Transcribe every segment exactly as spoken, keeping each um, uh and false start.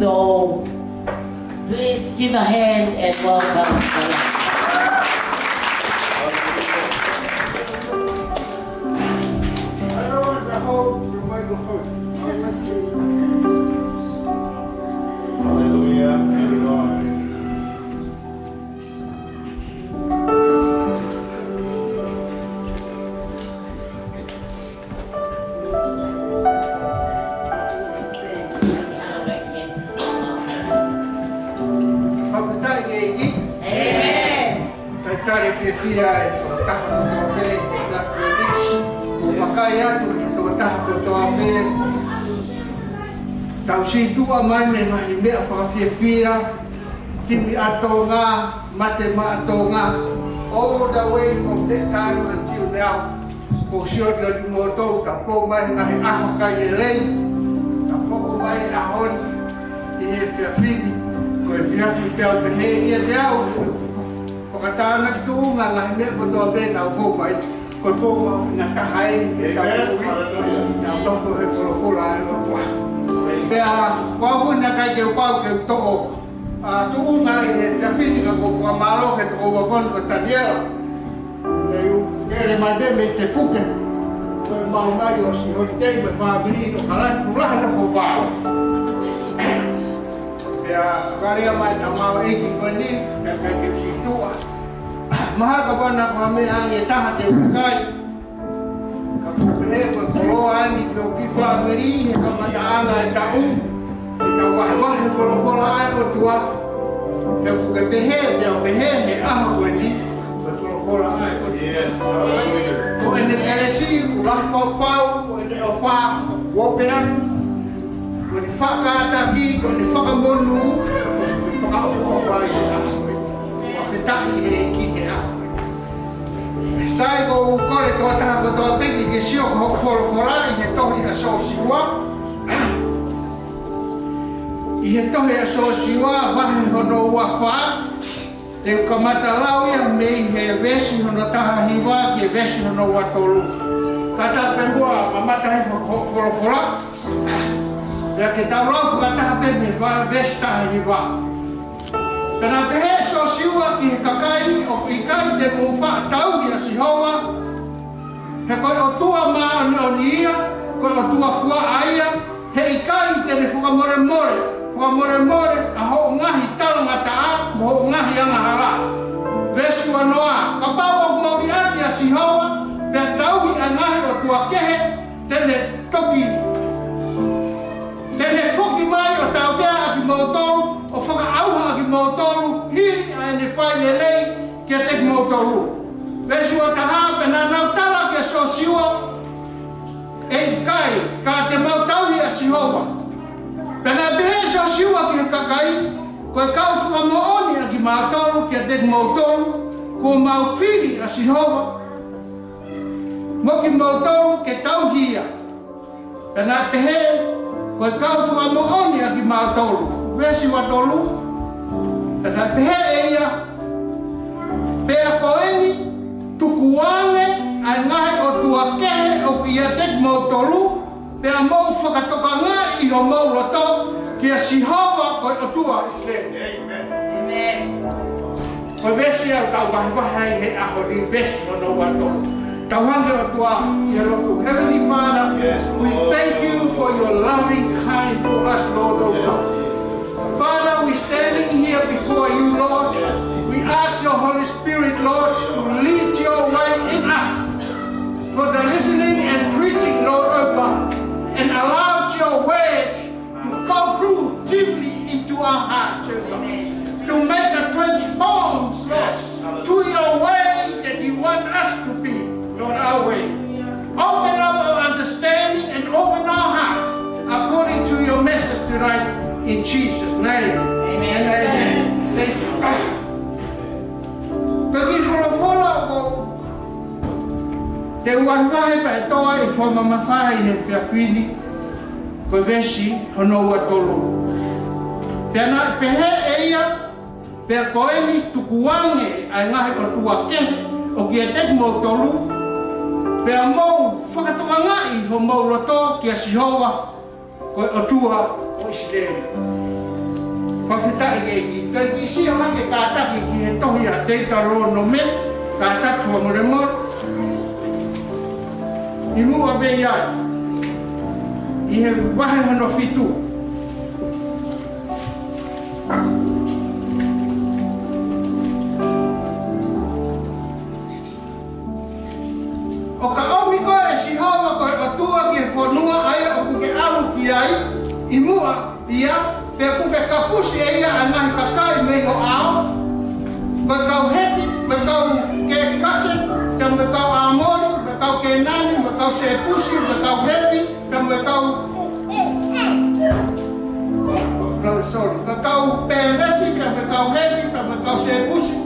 So, please give a hand and welcome the Lord. Hallelujah. Fakafetaʻi ki he ʻEiki. ʻĒmeni. Talitali fiefia e tokotaha kotoa pē, ʻo vakai atu ki he tokotaha kotoa pē. Tau situʻa mai mei he ngaahi meʻa fakafiefia, timi ʻa Tonga, mate maʻa Tonga, all the way from that time until now. Ko e sio ki he motu, tau foki mai he ngaahi ʻaho kai lelei, tau foki mai he ʻaho ni, ʻi he efiafi ni, ko e efiafi pē ʻoku pehē ʻiate au, fakatānaki tuʻunga ngaahi meʻa kotoa pē naʻa ku foki mai, ko e foki mai ʻi he ngaahi taha eni, he tau Amen. Kui, Hallelujah. Naʻa ku nofo he folofola ʻa e ʻOtua. Pea, ko au naʻe ʻikai ke u pau ke u toʻo ʻa e tuʻunga ʻi he efiafi ni ka ko e fakamālō ki he tokoua ko eni ko Taniela. Naʻe u lele mai pē mei Te Puke. Ko e maʻu mai ʻo siʻi holiday mo e fāmili ʻo Kalani Pulaha na ko Pau. Pea karea mai ta mau ʻeiki ko eni, pea ʻikai ke u situʻa. Mahalo ka wana ko ha meʻa ange taha te u kai. Ka ko e pehē ko e koloa eni ki hoku kiʻi fāmili he kamataʻanga e taʻu. Ke tau vahevahe folofola ʻa e ʻOtua. He ʻoku ke pehē, te u pehē he ʻaho ko eni. Ko e folofola ʻa e ʻOtua. Yes, hallelujah. Ko ʻene kelesi, ʻoku lahi fau fau, ko ʻene ʻofa, ʻoku ope atu. Ko ʻene fakataki, ko ʻene fakamonū, ko ʻene fakaʻofoʻofa ʻi he ʻaho. Fakafetaʻi he ʻEiki he ʻaho. Sai, ʻoku ou kole ki he tokotaha kotoa pē ke ke sio ki hoku folofola ʻi he tohi ʻa Siosiua. ʻI he tohi ʻa Siosiua, vahe hono ua fā, te u kamata lau ia mei he veesi hono taha hiva ki he veesi hono ua tolu. Kātaki pē muʻa kamata he fo-, fo-, folofola. Pea ke tau lau fakataha pē mei he va-, veesi taha hiva. Pea naʻe pehē ʻe Siosiua ki he kakai, ʻOku ʻikai te mou faʻa tauhi ʻa Sihova, he ko e ʻOtua māʻoniʻoni ia, ko e ʻOtua fuaʻa ia, he ʻikai te ne fakamolemole, fakamolemole ʻa hoʻo ngaahi talangataʻa mo hoʻo ngaahi angahala. Veesi ua noa, Kapau ʻoku mou liʻaki ʻa Sihova, pea tauhi ʻa e ngaahi ʻotua kehe, te ne toki, te ne foki mai ʻo tautea ʻa kimoutolu, ʻo fakaʻauha ʻa kimoutolu, hili ʻa ʻene fai lelei kiate kimoutolu. Veesi ua taha, Pea naʻa nau tala kia Siosiua, ʻE ʻikai, ka te mau tauhi ʻa Sihova. Pea naʻe pehē ʻe Siosiua ki he kakai, Ko e kau fakamoʻoni ʻa kimautolu kiate kimoutolu, kuo mau fili ʻa Sihova mo kimoutolu ke tauhi ia. Pea naʻe pehē, Ko e kau fakamoʻoni ʻa kimautolu. Veesi ua tolu, Pea naʻe pehē ʻe ia, Pea ko eni, tukuange ʻa e ngaahi ʻotua kehe ʻoku ʻiate kimoutolu, pea mou fakatokangaʻi ʻi homou loto kia Sihova ko e ʻOtua ʻo ʻIsileli. ʻĒmeni. ʻĒmeni. Ko e veesi ia ʻoku tau vahevahe ai he ʻaho ni, veesi hono ua tolu. Tau hanga ʻOtua ʻi he lotu. Heavenly Father, Yes, we Lord. Thank you for your loving kind to us, Lord, oh Yes, God. Jesus. Father, we standing here before you, Lord. Yes, Jesus. We ask your Holy Spirit, Lord, to lead your way in us for the listening and preaching, Lord, oh God, and allow your word to go through deeply into our hearts, oh God, to make a transform, Lord, Yes, hallelujah. To your way that you want us to be, not our way. Open up our understanding and open our hearts according to your message tonight in Jesus' name. Amen. And amen. Thank you. Ko e kiʻi folofola ʻoku te u vahevahe pē ʻe toe ʻi he fakamamafa ʻi he efiafi ni, ko e veesi hono ua tolu. Pea naʻe pehē ʻe ia, Pea ko eni tukuange ʻa e ngaahi ʻotua kehe ʻoku ʻiate kimoutolu, pea mou fakatokangaʻi ʻi homou loto kia Sihova ko e ʻOtua ʻo ʻIsileli. Fakafetaʻi ki he ʻEiki. Kae kiʻi sio hake kātaki ki he tohi ʻa Teutalōnome, kātaki fakamolemole. ʻI muʻa pē ia, ʻi he vahe hono fitu. ʻO ka ʻomi koe ʻe Sihova ko e ʻOtua ki he fonua ʻa ia ʻoku ke ʻalu ki ai, ʻi muʻa ia, pea ʻoku ke kapusi ʻe ia ʻa e ngaahi kakai mei ho ʻao, mo e kau Heti, mo e kau Kēkase, pea mo e kau ʻAmoli, mo e kau Kēnani, mo e kau Sepusi, mo e kau Hevi, pea mo e kau, no, sorry, mo e kau Pēlesi, pea mo e kau Hevi, pea mo e kau Sepusi.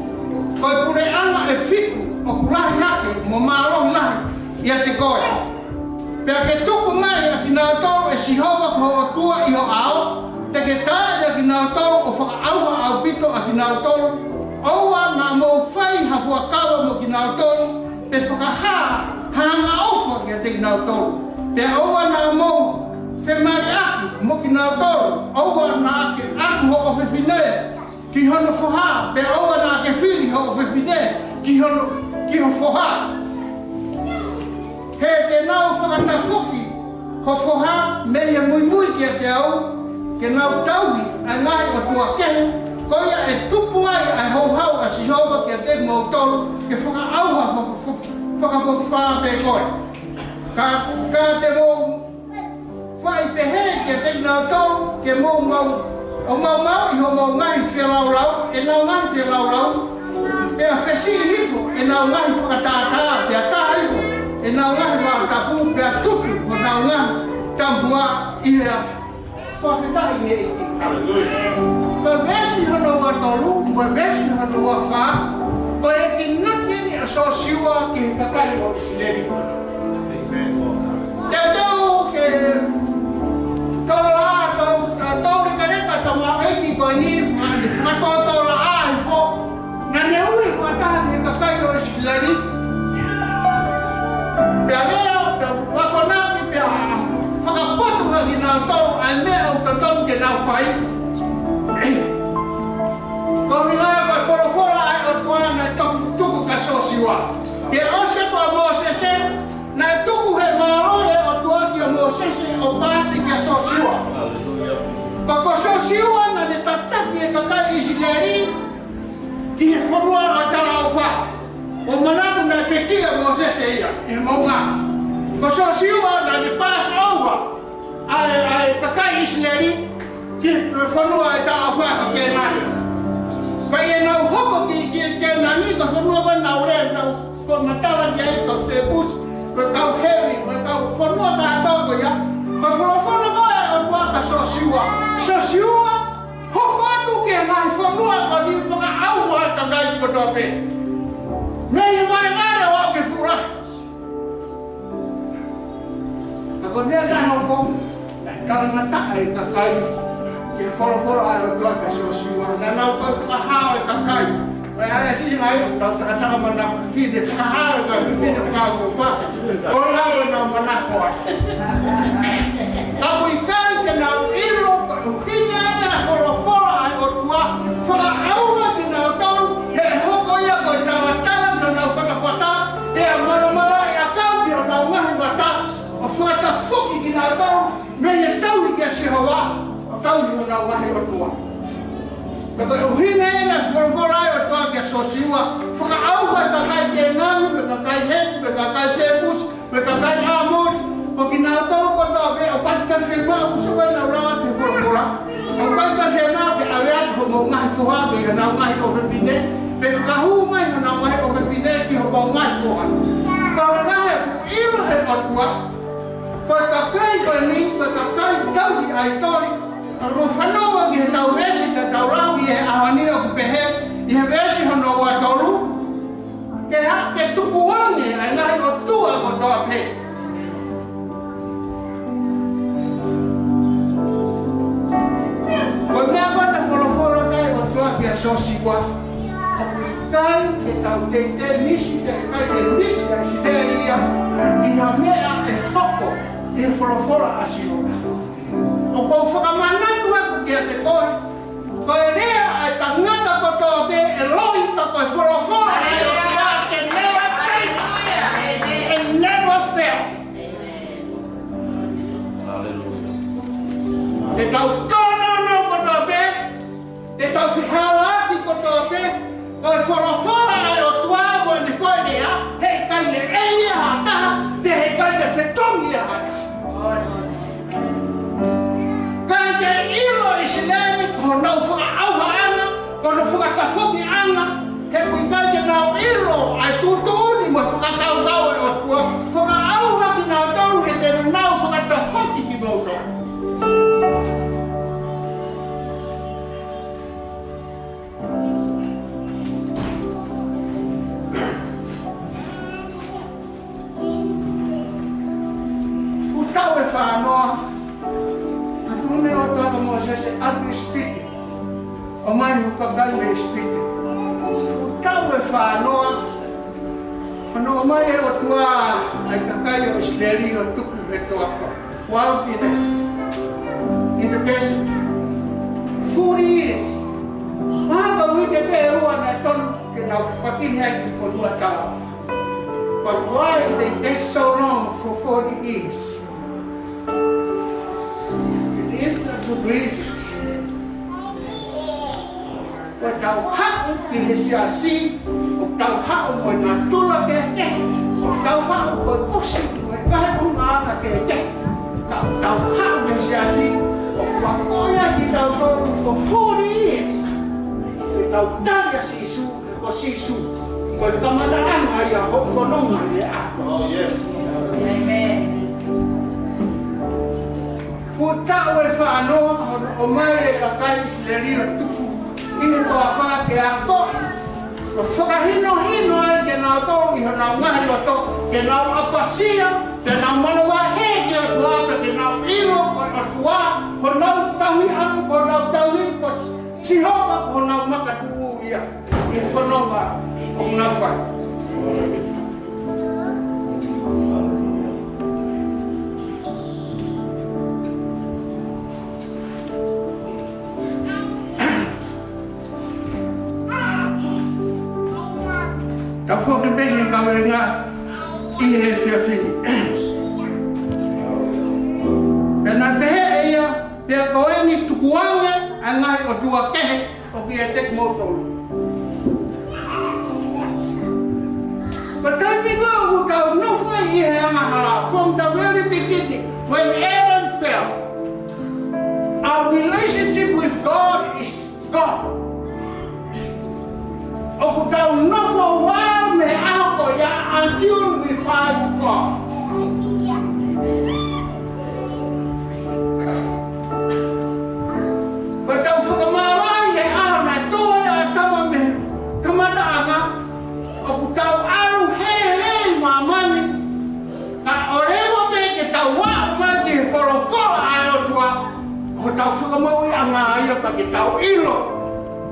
Ko e puleʻanga ʻe fitu ʻoku lahi hake mo mālohi lahi ʻiate koe. Pea ke tuku mai ʻa kinautolu ʻe Sihova ko ho ʻOtua ʻi ho ʻao, te ke taaʻi ʻa kinautolu ʻo fakaʻauha ʻaupito ʻa kinautolu. ʻOua naʻa mou fai ha fuakava mo kinautolu, pe fakahā ha angaʻofa kiate kinautolu. Pea ʻoua naʻa mou femaleʻaki mo kinautolu, ʻoua naʻa ke ʻatu hoʻo fefine ki hono foha, pea ʻoua naʻa ke fili hoʻo fefine ki hono, ki ho foha. He te nau fakatafoki ho foha mei he muimui kiate au, ke nau tauhi ʻa e ngaahi ʻotua kehe, ko ia ʻe tupu ai ʻa e houhau ʻa Sihova kiate kimoutolu, ke fakaʻauha faka-, fakafokifā pē koe. Ka, ka te mou fai pehē kiate kinautolu, ke mou mau, ʻo maumauʻi homou ngaahi feilaulau, ʻenau ngaahi feilaulau, pea fesiʻi hifo ʻenau ngaahi fakatātā, pea taha hifo ʻenau ngaahi vaʻa tapu, pea tutu honau ngaahi tamapua ʻi he afi. Fakafetaʻi ki he ʻEiki. Haleluia. Ko e veesi hono ua tolu, ko e veesi hono ua fā, ko e kiʻi naki eni ʻa Sosiua ki he kakai ʻo ʻIsileli. ʻĒmeni. Teuteu ke tō ā, tō, tō lekaleka tamaioʻeiki ko eni, ma ne fakatōtōlaʻā hifo, naʻa ne ui fakataha ki he kakai ʻo ʻIsileli. Pea lea, pea akonaki, pea fakapotu kiate kinautolu ʻa e meʻa ʻoku totonu ke nau fai. Ko e ʻuhinga ia ko e folofola ʻa e ʻOtua naʻe toki tuku kia Sosiua. Pea ʻosi ko ē ʻa Mōsese, naʻe tuku he mālohi ʻa e ʻOtua kia Mōsese ʻo paasi kia Sosiua. Pea ko Sosiua naʻa ne tataki e kakai ʻIsileli ki he fonua ʻo e talaʻofa. ʻO manatu naʻe pekia ʻa Mōsese ia ʻi he moʻunga. Ko Sosiua naʻa ne paasi ʻo ʻave ʻa e, ʻa e kakai ʻIsileli ki he fonua ʻo e talaʻofa ko Kēnani. Pea ʻi heʻenau hoko ki, ki Kēnani, ko e fonua ko ē naʻa nau lea, nau ko e matala ki ai, kau Sepusi, ko e kau Hevi, ko e kau fonua kātoa ko ia. Ko e folofola ko ē ʻa e ʻOtua kia Sosiua. Sosiua, hoko atu ki he ngaahi fonua ko eni, fakaʻauha e kakai kotoa pē mei he malemale ʻo aʻu ki he fuʻu lahi. Ka ko e meʻa naʻe hoko, naʻe talangataʻa e kakai ki he folofola ʻa e ʻOtua kia Sosiua. Naʻa nau toe fakahao e kakai. Pea ʻai ʻa e siʻi ngaahi ʻo tau takataka manako ki he fakahao e kakai, pehē ni fakahao ko pa. Ko e lau ʻenau manako ai. Ka ʻoku ʻikai ke nau ʻilo, ko e ʻuhinga ia ʻa e folofola ʻa e ʻOtua, fakaʻauha kinautolu, he ʻe hoko ia ko e talatala ki honau fatafata, pea malamalaʻi ʻakau ki honau ngaahi mata, ʻo fakatafoki kinautolu mei he tauhi kia Sihova, ʻo tauhi honau ngaahi ʻotua. Pea ko e ʻuhinga ia naʻe folofola ai e ʻOtua kia Sosiua, fakaʻauha e kakai Kēnani, mo e kakai Heti, mo e kakai Sepusi, mo e kakai ʻAmoli, ko kinautolu kotoa pē, ʻoku ʻikai ke fiemaʻu, ʻoku ʻikai ke nau lava ʻo folofola. ʻOku ʻikai ke fiemaʻu ke ʻave atu homou ngaahi foha, pe honau ngaahi ʻofefine, pe fakahū mai honau ngaahi ʻofefine ki homou ngaahi foha. Ka ʻoku lahi ʻoku ʻilo he ʻOtua, ko e kakai ko eni, ko e kakai tauhi ʻaitoli. Ka ʻoku fanongo ki heʻetau veesi naʻa tau lau ʻi he ʻaho ni ʻoku pehē, ʻi he veesi hono ua tolu, ke ha, ke tukuange ʻa e ngaahi ʻotua kotoa pē. Ko e meʻa ko ē naʻe folofola ki ai e ʻOtua kia Sosiua, ʻoku ʻikai ke tau teitei misi, ke ʻikai ke misi ʻa ʻIsileli ia ʻi ha meʻa ʻe hoko ʻi he folofola ʻa Sihova. ʻOku ou fakamanatu atu kiate koe, ko Tau tōnounou kotoa pē, te tau fehālaaki kotoa pē, ko e folofola ʻa e ʻOtua mo ʻene foʻi lea, heʻikai lelei ia ha taha, pea heʻikai ke fetongi ia ha taha. Ka ke ʻilo ʻIsileli, ko honau fakaʻauhaʻanga, ko hono fakatafokiʻanga, he ʻoku ʻikai ke nau ʻilo ʻa e tuʻutuʻuni mo e fakakaukau ʻa e ʻOtua, fakaʻauha kinautolu he te nau fakatafoki kimoutolu. Fuʻu taʻu ʻe fāngofulu, naʻe tuʻu ʻa e ʻOtua kia Mōsese ʻo ʻalu ki ʻIsipite. ʻOmai hoʻo kakai mei ʻIsipite. Fuʻu taʻu ʻe fāngofulu, hono ʻomai ʻe he ʻOtua ʻa e kakai ʻo ʻIsileli ʻo tuku he toafa. Wilderness. In the desert. Forty years. Mahalo ko e uike pē ʻe ua naʻe tonu ke nau pakihi ai ki he fonua taʻengata. But why they take so long for forty years? It is a good reason. Ko ʻetau haʻu ki he siasi, ʻoku tau haʻu mo e natula kehekehe, ʻoku tau haʻu ko e ʻosi, mo e ngaahi ʻulungaanga kehekehe. Ka ʻoku tau haʻu ki he siasi, ʻoku akoʻi ai kitautolu for forty years. Ke tau tali ʻa Sīsū, ko Sīsū. Ko e kamataʻanga ia hoʻo fononga ʻi he ʻaho. Oh, yes. Amen. Fuʻu taʻu ʻe fāngofulu, hono ʻomai ʻe he kakai ʻIsileli ʻo tuku ʻi he toafa ke akoʻi. ʻO fakahinohino ai kinautolu ʻi honau ngaahi loto, ke nau ʻapasia, ke nau manavahē ki he ʻOtua, ke nau ʻilo ko e ʻOtua, honau tauhi ʻapu, honau tauhi, ko Sihova ko honau makatuʻu ia ʻi he fononga ʻoku nau fai. Tau foki pē ki he kavenga ʻi he efiafi ni. Pea naʻe pehē ʻe ia, pea ko eni tukuange ʻa e ngaahi ʻotua kehe ʻoku ʻiate kimoutolu. Ko e taimi ko ē ʻoku tau nofo ai ʻi he angahala, from the very beginning, when Adam fell, our relationship with God is gone. ʻOku tau nofo ʻo ʻalu mei he ʻaho ko ia until we find God. Ko ʻetau fakamālō ʻi he ʻaho naʻe tō ai ʻa ʻĀtama mei he kamataʻanga, ʻoku tau ʻalu hēhē ʻi māmani, ka ʻoua leva pē ke tau aʻu mai ki he folofola ʻa e ʻOtua, ko hotau fakamoʻuiʻanga ia pea ke tau ʻilo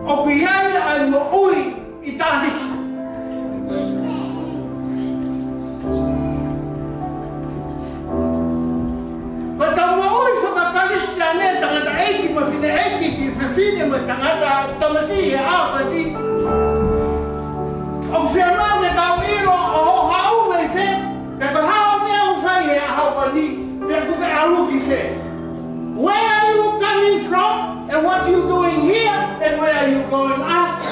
ʻoku ʻi ai ʻa e moʻui ʻi taʻengata. Ko ʻetau moʻui faka-Kalisitiane, tangataʻeiki mo e fineʻeiki, ki he fefine mo e tangata tamasiʻi he ʻaho ni, ʻoku fiemaʻu ke tau ʻilo ʻoku haʻu mei fē, pe ko e hā e meʻa ʻoku fai he ʻaho ni, pe ʻoku ke ʻalu ki fē. Where are you coming from, and what you doing here, and where are you going after?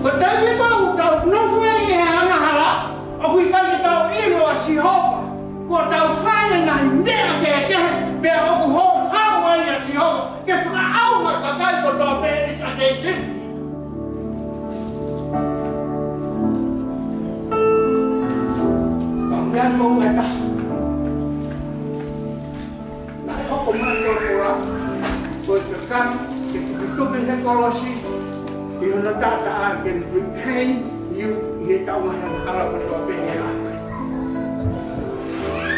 Ko e taimi ʻoku tau nofo ai ʻi he angahala, ʻoku ʻikai ke tau ʻilo ʻa Sihova. Kuo tau fai e ngaahi meʻa kehekehe, pea ʻoku houhau ai ʻa Sihova ke fakaʻauha e kakai kotoa pē ʻi he siasi. Ka meʻa ko e taha. Naʻe hoko mai ko e folofola, ko e kakano, ke tukutuku he kolosi, ʻi hono taʻataʻa ke retain you ʻi he taʻu ngaahi angahala kotoa pē he ʻaho.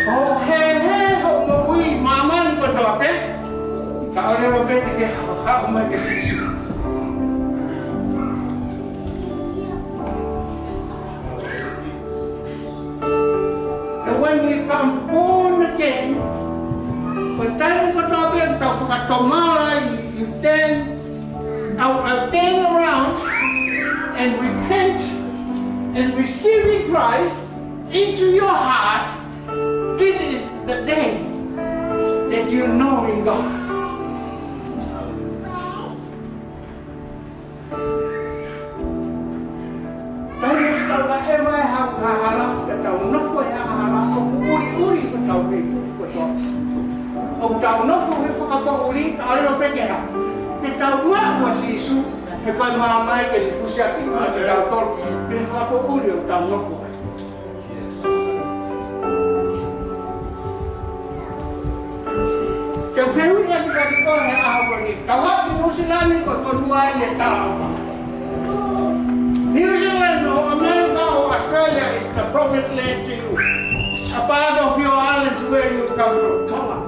ʻO hēhē hoʻo moʻui ʻi māmani kotoa pē, ka ʻoua leva pē ke ke haʻu mai kia Sīsū. And when we come born again, ko e taimi kotoa pē ʻoku tau fakatomala ai, you turn, our, our turn around and repent and receiving Christ, into your heart, this is the day that you know in God. Taimi ʻoku tau vaʻe mai ha angahala, ke tau nofo he angahala, ʻoku ʻuliʻuli ko tau fei, ko tau. ʻOku tau nofo he fakapoʻuli, ka ʻalu pē ke hā. Ke tau maʻu ʻa Sīsū, he ko e maama ia ke ne pusiaki, ʻa kitautolu, he fakapoʻuli ʻoku tau nofo ai. Ke fehuʻi ʻe he kau ʻi he ʻaho ko eni, tau haʻu ki Nuʻusila ni ko e fonua ʻeni ʻe talaʻofa. New Zealand or America or Australia is the promised land to you. A part of your islands where you come from, Tonga.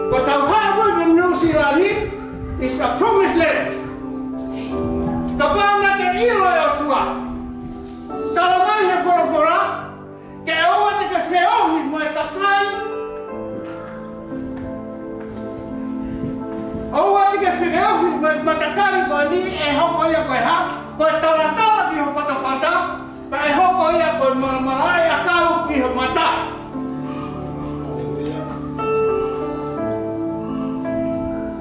Ko ʻetau haʻu ko eni ki Nuʻusila ni is the promised land. Kapau naʻa ke ʻilo ʻe ʻOtua. Tala mai he folofola, ke ʻoua te ke feohi mo e kakai. ʻOua te ke feohi mo e matakali ko eni ʻe hoko ia ko e hā, ko e talatala ki ho fatafata, pea ʻe hoko ia ko e malamalaʻi ʻakau ki ho mata.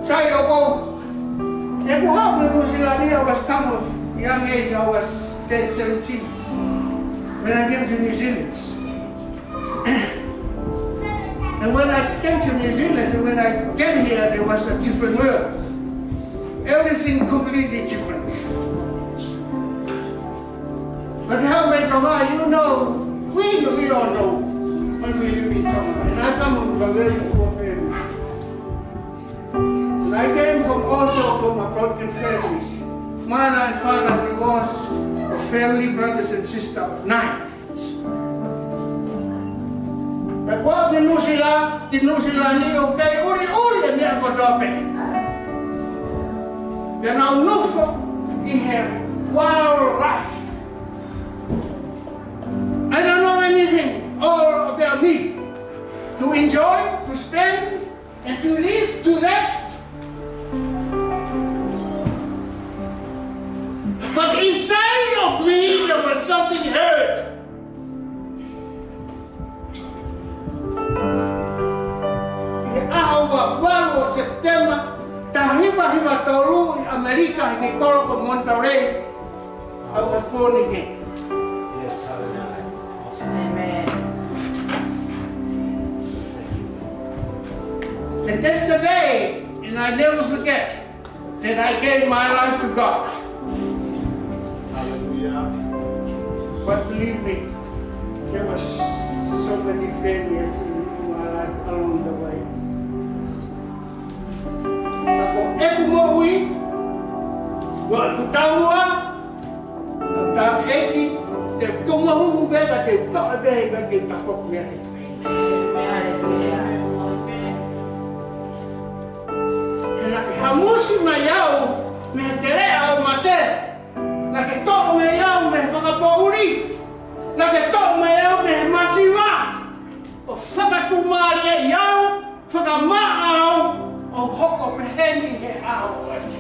Sai ʻoku ou, ʻeku haʻu ki Nuʻusila ni, I was come of young age, I was ten, seventeen, when I came to New Zealand. And when I came to New Zealand, and when I came here, there was a different world. Everything completely different. But how may Tonga, you know, we, we don't know when we live in Tonga. And I come from a very poor family. And I came from also from a broken families. Mother and father divorced, the family, brothers and sisters of nine. Pea ko e Nuʻusila, ki Nuʻusila ni ʻoku kei ʻuliʻuli e meʻa kotoa pē. Pea naʻa ku nofo ʻi he wild life. I don't know anything all about me to enjoy, to spend, and to this, to that. But inside of me, there was something hurt. ʻI he ʻaho ua valu ʻo Sepitema, taha hiva hiva tolu ʻi ʻAmelika, ʻi he kolo ko Monterey, I was born again. Yes, hallelujah. Amen. And that's the day, and I never forget that I gave my life to God. Hallelujah. But believe me, there was so many failures in my life along the way. Ka ko ʻeku moʻui, ko ʻeku taua, ka ko e ʻEiki, te u tuʻu mo humu pē ka te u toʻo pē ka te u tafoki mei ai. He naʻa ke hamusi mai au mei he teleʻa ʻo e mate. Naʻa ke toʻo mai au mei he fakapoʻuli. Naʻa ke toʻo mai au mei he masiva. ʻO fakatomala ʻi au, fakamaʻa au, ʻo hoko pehē ni he ʻaho ni.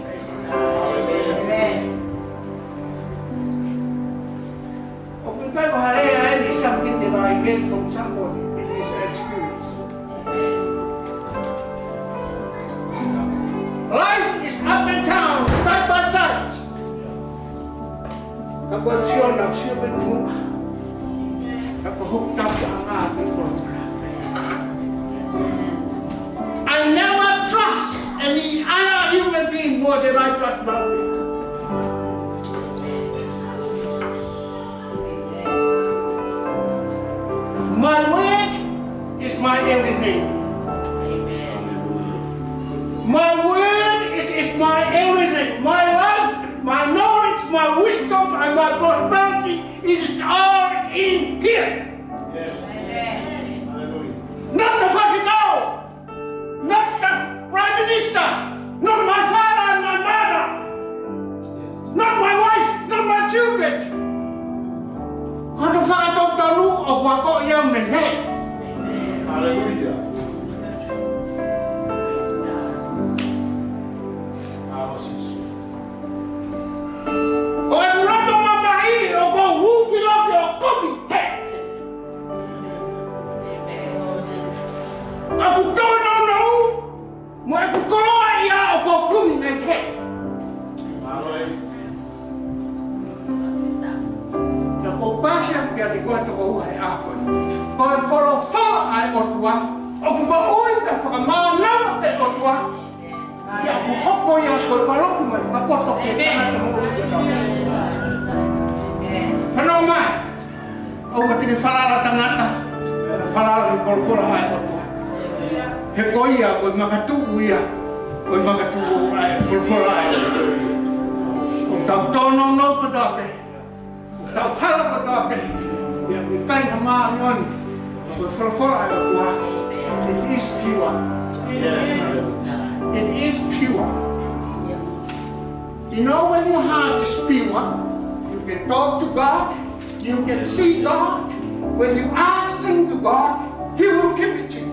Amen. ʻOku ʻikai ko ha lea ʻeni, something that I heard from somebody in his experience. Life is up and down, side by side. Ka ko e sio na sio pē ki muʻa. Ka ko hoku tauʻanga pē ko. I never trust any other human being more than I trust my Lord. My word is my everything. My word is, is my everything. My life, my knowledge, my wisdom, and my prosperity is all in here. Yes. Hallelujah. Not the Father God. Not the Prime Minister, not my father and my mother, not my wife, not my children. Ko hono fakatotonu ʻoku akoʻi au mei hē. Hallelujah. Ko e loto mamahi ʻoku ou hū ki Toko ua he ʻaho ni. Ko e folofola ʻa e ʻOtua ʻoku moʻui pea fakamānava ʻe he ʻOtua. Ia ʻoku hoko ia ko e valoki mo e fakapoto ki he tangata moʻui. Fanongo mai. ʻOua te ke falala tangata, falala ki he folofola ʻa e ʻOtua. He ko ia, ko e makatuʻu ia, ko e makatuʻu ʻa e folofola ʻa e ʻOtua. ʻOku tau tōnounou kotoa pē, ʻoku tau hala kotoa pē, ia ʻoku ʻikai ha māʻoniʻoni, ko e folofola ʻa e ʻOtua. It is pure. Yes. It is pure. You know, when your heart is pure, you can talk to God, you can see God. When you ask things to God, He will give it to you.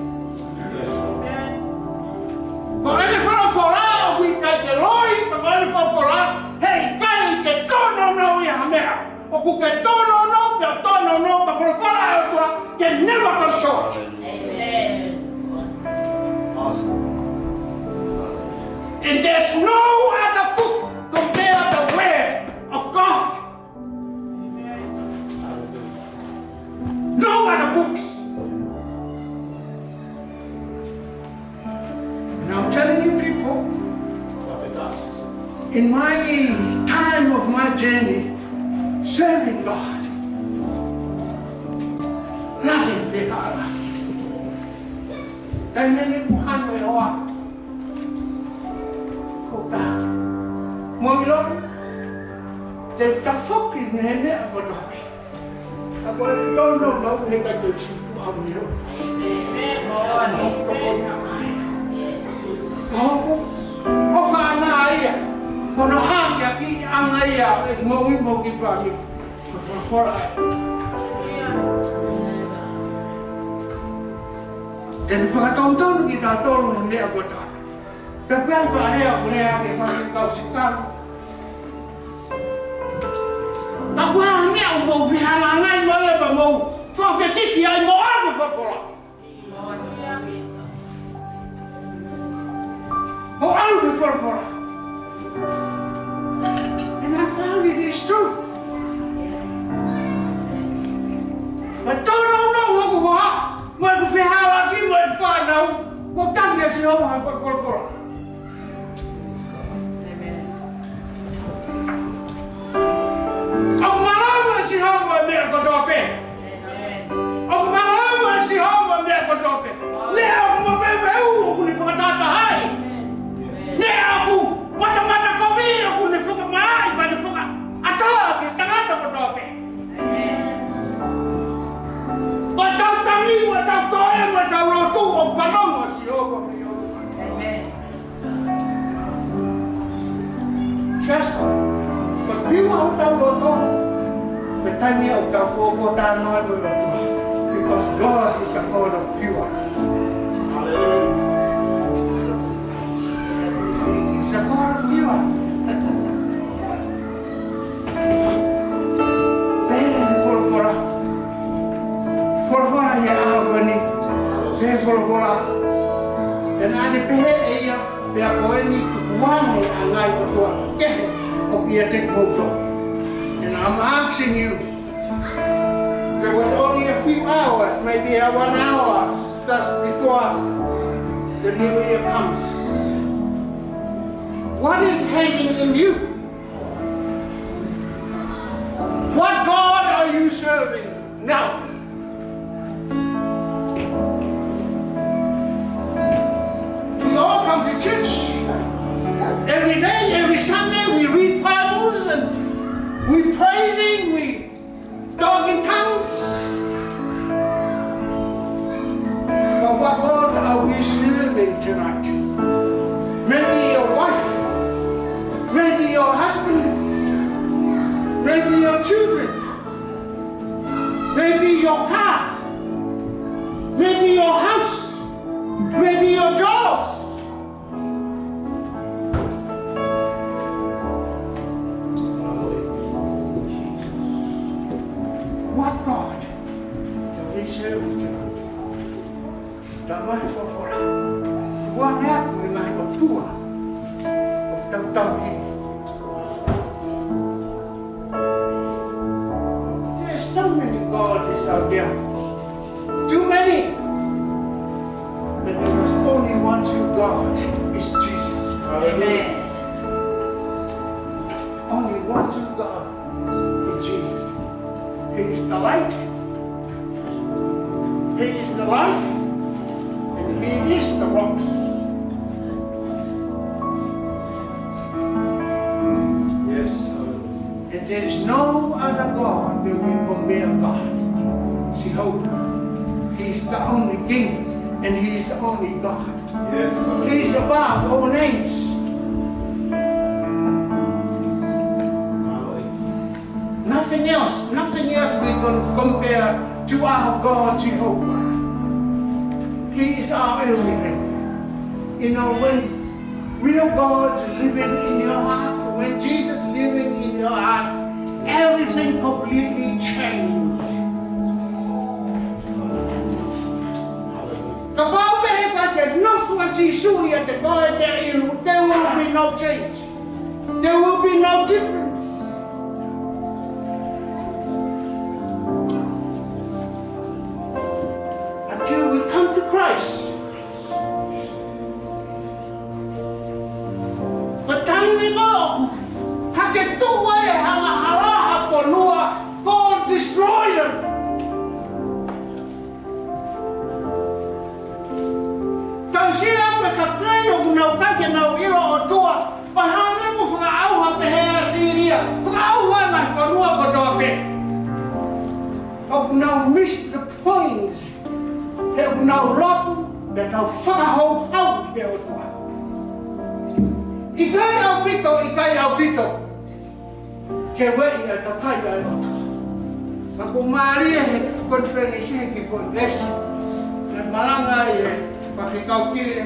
Ko ʻene folofola ʻoku ʻikai ke loi, ko ʻene folofola heʻikai ke tōnounou ia ha meʻa. ʻOku ke tōnounou, ke tōnounou, ka folofola ʻa e ʻOtua, can never come short. And there's no other book compare the word of God. No other books. And I'm telling you people, in my time of my journey, serving God, loving the Lord, taimi ni kuo hano e hoa. Ko ka. Mo ilo, te tafoki ne ne a kotoa pē. Ka ko e tōnounou heʻikai ke siʻi tuʻu au ni o. Ko hoku ʻofa ʻana ia. Ko hono hākeakiʻanga ia ʻeku moʻui mo hoku fāmili. Ko e folofola ē. Te ne fakatonutonu kitautolu he meʻa kotoa. Pea pea pea ʻoku lea ke fai kau sikali. Ka ko e hā e meʻa ʻoku mou fehangahangai mo ia pea mou fakafetiki ai mo ʻalu folofola. Mo ʻalu folofola. And I found it is true. Ka tōnounou hoku hoa, mo ʻeku fehālaaki, mo ʻeku fānau, mo tangi ʻa Sihova ha folofola. ʻOku malava ʻe Sihova e meʻa kotoa pē. ʻOku malava ʻe Sihova e meʻa kotoa pē. Lea ʻoku mapeupeu ʻoku ne fakatahatahaʻi. Lea ʻoku matamata kovi ʻoku ne fakamaaʻi, pea ne fakaʻatā ki he tangata kotoa pē. Ko ʻetau tangi, ko ʻetau toe, ko ʻetau lotu, ʻoku fanongo ʻa Sihova. Just, but pure ʻetau lotu. Ko e taimi ʻoku tau kōkō tānoa mo lotu. Because God is a God of pure. Hallelujah. He's a God of pure. Pehē ʻene folofola. Folofola ia ʻa ko eni. Pehē folofola. Pea naʻa ne pehē ʻe ia, pea ko eni tukuange ʻa e ngaahi ʻotua kehe ʻoku ʻiate kimoutolu. And I'm asking you, there was only a few hours, maybe a one hour just before the new year comes. What is hanging in you? What God are you serving now? We all come to church every day, every Sunday. We read Bibles and we praising, we talk in tongues. But what God are we serving tonight? Maybe your wife, maybe your husband, maybe your children, maybe your car, maybe your house, maybe your dogs. What God are we serving tonight? Tau maʻu e folofola. Kuo ne ʻoatu e ngaahi ʻotua ʻoku tau tauhi. There's so many gods Yeah. Too many. But there is only one true God, is Jesus. Amen. Only one true God is Jesus. He is the light. He is the life. And he is the rocks. Yes. And there is no other God that we compare God, Jehovah. He is the only King, and he is the only God. Yes, Lord. He is above all names. Hallelujah. Nothing else, nothing else we can compare to our God, Jehovah. He is our everything. You know, when real God living in your heart, when Jesus living in your heart, everything completely changed. Kapau pē he ʻikai ke nofo ʻa Sīsū ʻiate koe, there will be no change. There will be no difference. Until we come to Christ. But taimi ko ē hake tuʻu ai e angahala ʻa e fonua, God destroy them. Tau sio ki he kakai ʻoku nau ʻikai ke nau ʻilo ʻOtua, ʻo hangē ko e fakaʻauha pē ʻe ʻAsīlia, fakaʻauha ʻa e fonua kotoa pē. ʻOku nau miss the point. He ʻoku nau lotu, pea nau fakahouhau ki he ʻOtua. ʻIkai ʻaupito, ʻikai ʻaupito ke ueʻi ʻa e kakai ʻa e ʻOtua. Ka ʻoku mālie he konifelenisi he kiʻi konifesi. Naʻe malanga ai e faifekau Tile.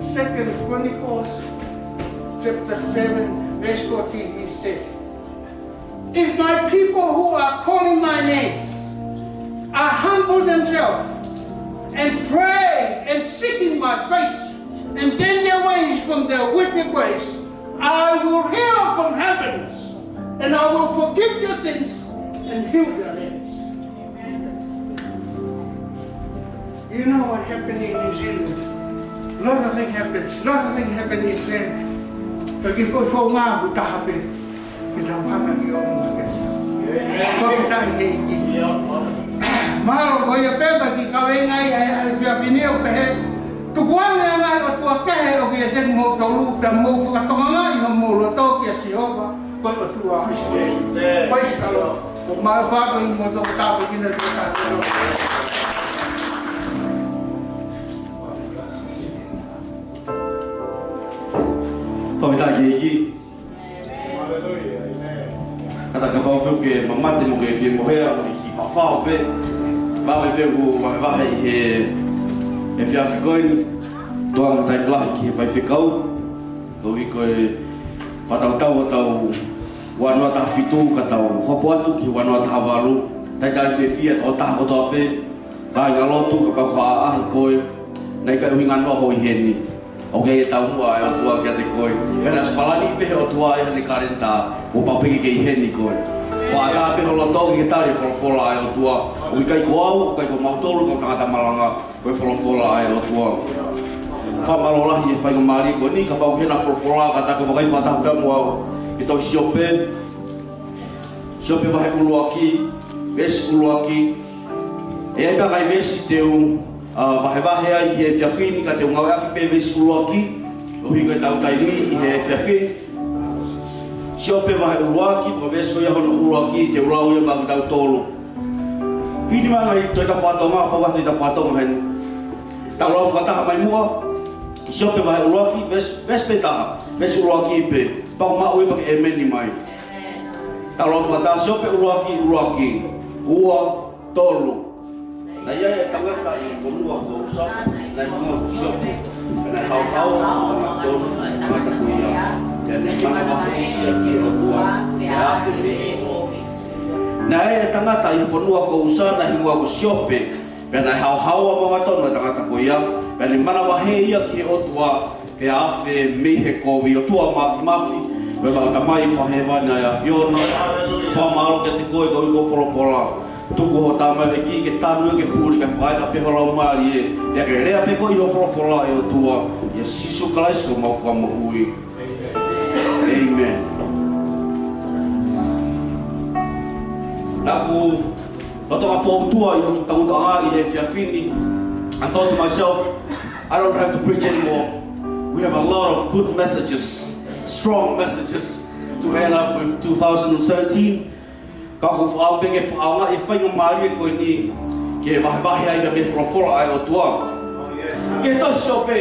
Second Chronicles chapter seven, verse fourteen, he said, "If my people who are calling my name are humble themselves and pray and seeking my face and turn their ways from their wicked ways, I will hear from heavens and I will forgive their sins and heal their lands." You know what happened in New Zealand? Lot of things happened. Lot of things happened in New Zealand. But before, before now, we have to ke tau hanga ki ʻolunga ke sa. Ko e tali he ʻEiki. Mālō, ko ia pē ʻa e kiʻi kaveinga ia ʻa e efiafi ni ʻo pehē. Tukuange ʻa e ngaahi ʻotua kehe ʻoku ʻiate kimoutolu, pea mou fakatokangaʻi homou loto kia Sihova, ko e ʻOtua ʻo ʻIsileli. Praise the Lord. Ko e mālō faka i mo tō tāpuekina te ka. Fakafetaʻi ki he ʻEiki. Ka ta kapau pē ke mamate mo ke fie mohe ʻa e kiʻi fafao pē. Pea pē ʻoku vahevahe ʻi he, he efiafi ko eni. Toa mo tai palahi ki he faifekau. Ko e ʻuhi ko e fakatautau ʻa e ua noa taha fitu ka tau hopo atu ki he ua noa taha valu. Talitali fiefia ʻa e tokotaha kotoa pē. Kāinga lotu, kapau ʻoku ʻaʻahi koe, naʻe ʻikai ʻuhinga noa hoʻo ʻi heni. ʻOku ʻi ai e taumuʻa ʻa e ʻOtua kiate koe. Pea naʻe ʻosi palani pē ʻe he ʻOtua ʻi heʻene kalēnitā, kuo pau pē ke ke ʻi heni koe. Fakaʻatā pē ho loto ke tali e folofola ʻa e ʻOtua. ʻOku ʻikai ko au, ʻoku ʻikai ko mautolu, ko e tangata malanga, ko e folofola ʻa e ʻOtua. Fakamālō lahi e faingamālie ko eni, kapau ʻoku ʻi ai ha folofola, ka ta ko e vakai fakataha pē mo au. Ki he tohi Siope, Siope vahe ʻuluaki, veesi ʻuluaki. ʻE ʻi ai pē ha ngaahi veesi te u, ʻa, vahevahe ai ʻi he efiafi ni ka te u ngāueʻaki pē veesi ʻuluaki. Koeʻuhi ko e tau taimi ʻi he efiafi ni. Siope vahe ʻuluaki, ko e veesi ko ia hono ʻuluaki, te u lau ia maʻa kitautolu. Hili mai ngaahi tohi Tau Fakatonga, pau ha tohi Tau Fakatonga heni. Tau lau fakataha mai muʻa. Siope vahe ʻuluaki, veesi, veesi pē taha, veesi ʻuluaki pē. Pau maʻu ia pea ke ʻēmeni mai. Tau lau fakataha Siope ʻuluaki, ʻuluaki, ua, tolu. Naʻe ʻi ai e tangata ʻi he fonua ko ʻUsa, naʻe hingoa ko Siope. Naʻe haohaoa mo angatonu ʻa e tangata ko ia. Pea naʻe manavahē ia ki he ʻOtua, pea afe mei he kovi. Naʻe ʻi ai e tangata ʻi he fonua ko ʻUsa, naʻe hingoa ko Siope. Pea naʻe haohaoa mo angatonu ʻa e tangata ko ia. Pea naʻe manavahē ia ki he ʻOtua, pea afe mei he kovi. ʻOtua Māfimafi, ko ʻemau Tamai Fakahēvani ʻa e ʻAfiona, fakamālō kiate koe koeʻuhi ko hoʻo folofola. Tuku ho tamaioʻeiki ke tanu ke puli ka fai ka pē ho laumālie. Pea ke lea pē koe ʻi hoʻo folofola ʻe ʻOtua. ʻIa Sīsū Kalaisi ko homau fakamoʻui. ʻĒmeni. Naʻá ku loto fakafōtunga ʻi hoku tangutu ʻi he efiafi ni. I thought to myself, I don't have to preach anymore. We have a lot of good messages, strong messages to end up with two thousand seventeen. Ka ʻoku ou fakaʻamu pē ke fakaʻaongaʻi e faingamālie ko eni ke vahevahe ai pē mei he folofola ʻa e ʻOtua. Ki he tohi Siope,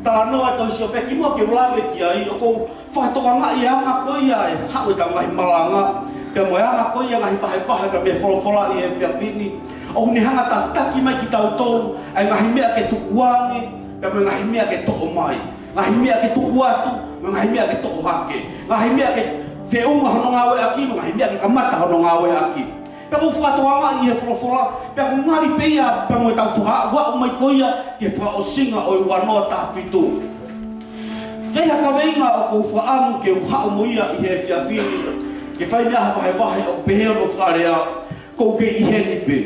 talanoa e tohi Siope kimuʻa ke u lave ki ai, ʻoku ou fakatokangaʻi e anga ko ia e haʻu ʻetau ngaahi malanga, pea mo e anga ko ia e ngaahi vahevahe pē mei he folofola ʻi he efiafi ni. ʻOku ne hanga ʻo tataki mai kitautolu ʻa e ngaahi meʻa ke tukuange, pea mo e ngaahi meʻa ke toʻo mai. Ngaahi meʻa ke tuku atu, mo e ngaahi meʻa ke toʻo hake. Ngaahi meʻa ke feʻunga hono ngāueʻaki, mo e ngaahi meʻa ke kamata hono ngāueʻaki. Pea ʻoku ou fakatokangaʻi ʻi he folofola, pea ʻoku ngali pē ia, pea mo ʻetau fakaaʻu mai ko ia ki he fakaʻosinga ʻo e ua noa taha fitu. Ko e hā e kaveinga ʻoku ou fakaʻamu ke u haʻu mo ia ʻi he efiafi ni, ke fai mei ai ha vahevahe ʻoku pehē hono fakalea, ʻoku ou kei ʻi heni pē.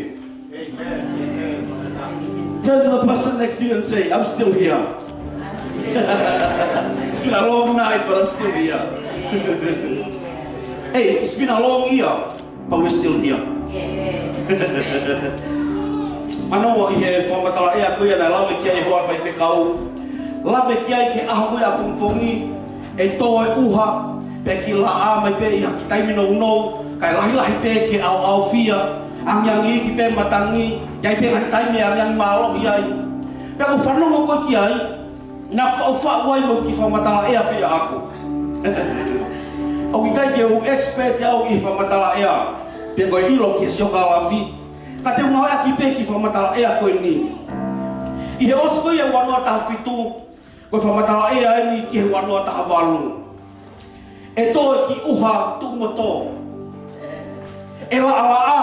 Turn to the person next to you and say, "I'm still here." It's been a long night, but I'm still here. Hey, it's been a long year, but we're still here. Fanongo ʻi he fakamatala ʻea ko ia naʻe lave ki ai e hoa faifekau. Lave ki ai ki he ʻaho ko ia ʻapongipongi, ʻe tō e ʻuha, pea kiʻi laʻā mai pē ʻi ha kiʻi taimi nounou, kae lahilahi pē ke ʻaoʻaofia, angiangi iiki pē matangi, ʻi ai pē ngaahi taimi ʻe angiangi mālohi ai. Pea ʻoku fanongo koe ki ai, naʻá ku faʻufaʻu ai mo e kiʻi fakamatala ʻea pē ʻaʻaku. ʻOku ʻikai ke u expert au ʻi he fakamatala ʻea, pe ko e ʻilo ki he siokālafi, ka te u ngāueʻaki pē e kiʻi fakamatala ʻea ko eni. ʻI he ʻosi ko ia ua noa taha fitu, ko e fakamatala ʻea eni ki he ua noa taha valu. ʻE tō e kiʻi ʻuha tuʻu mo tō. ʻE laʻalaʻā.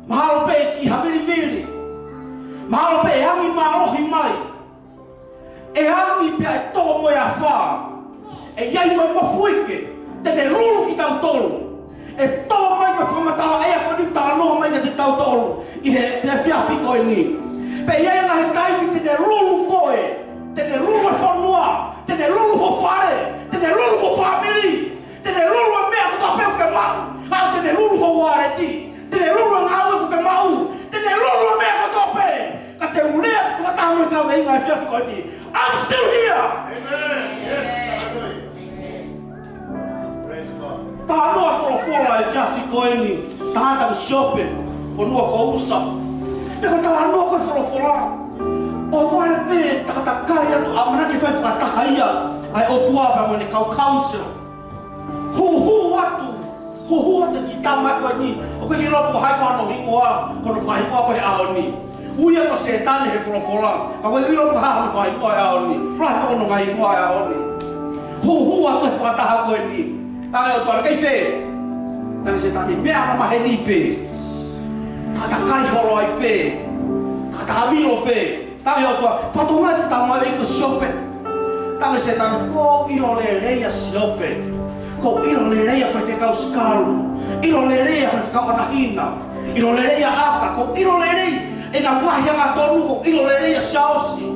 Mahalo pē kiʻi havilivili. Mahalo pē ʻe angi mālohi mai. ʻE angi pea ʻe tō mo e afā. ʻE ʻi ai mo e mofuike. Te ne lulu kitautolu. ʻE tō mai ko e fakamatala ʻea ko eni ʻoku talanoa mai kiate kitautolu ʻi he, he efiafi ko eni. Pea ʻi ai e ngaahi taimi te ne lulu koe, te ne lulu e fonua, te ne lulu ho fale, te ne lulu ho fāmili, te ne lulu e meʻa kotoa pē ʻoku ke maʻu, ʻa te ne lulu ho wallet, te ne lulu e ngāue ʻoku ke maʻu, te ne lulu e meʻa kotoa pē. Ka te u lea fakataha mo e kaveinga he efiafi ko eni. I'm still here. Amen. Yes. Hallelujah. Talanoa folofola he efiafi ko eni, tangata ko Siope, fonua ko ʻUsa. Pea ko e talanoa ko e folofola, ʻohovale pē takatakai atu ʻamanaki fai fakataha ia ʻa e ʻOtua pea mo ʻene kau council. Hūhū atu, hūhū atu ki he tama ko eni, ʻoku ʻikai ke u ʻilo pe ko hai ko hono hingoa, ko hono fakahingoa ko ē he ʻaho ni. Ui ia ko Sētane he folofola, ka ʻoku ʻikai ke u ʻilo pe ko e hā hono fakahingoa he ʻaho ni. Lahi hono ngaahi hingoa he ʻaho ni. Hūhū atu he fakataha ko eni. Talaange ʻe he ʻOtua, kei fē? Talaange ʻe Sētane, meʻa ʻoku maheni pē. Takatakai holo ai pē. Takataha vilo pē. Talaange ʻe he ʻOtua, fakatokangaʻi e tama ko Siope. Talaange ʻe Sētane, kuo u ʻilo lelei ʻa Siope. Kuo u ʻilo lelei ʻa e faifekau Sikalu. ʻIlo lelei ʻa e faifekau ʻAnahina. ʻIlo lelei ʻa ʻAka, kuo u ʻilo lelei ʻenau ngaahi angatonu, kuo u ʻilo lelei ʻa Siaosi.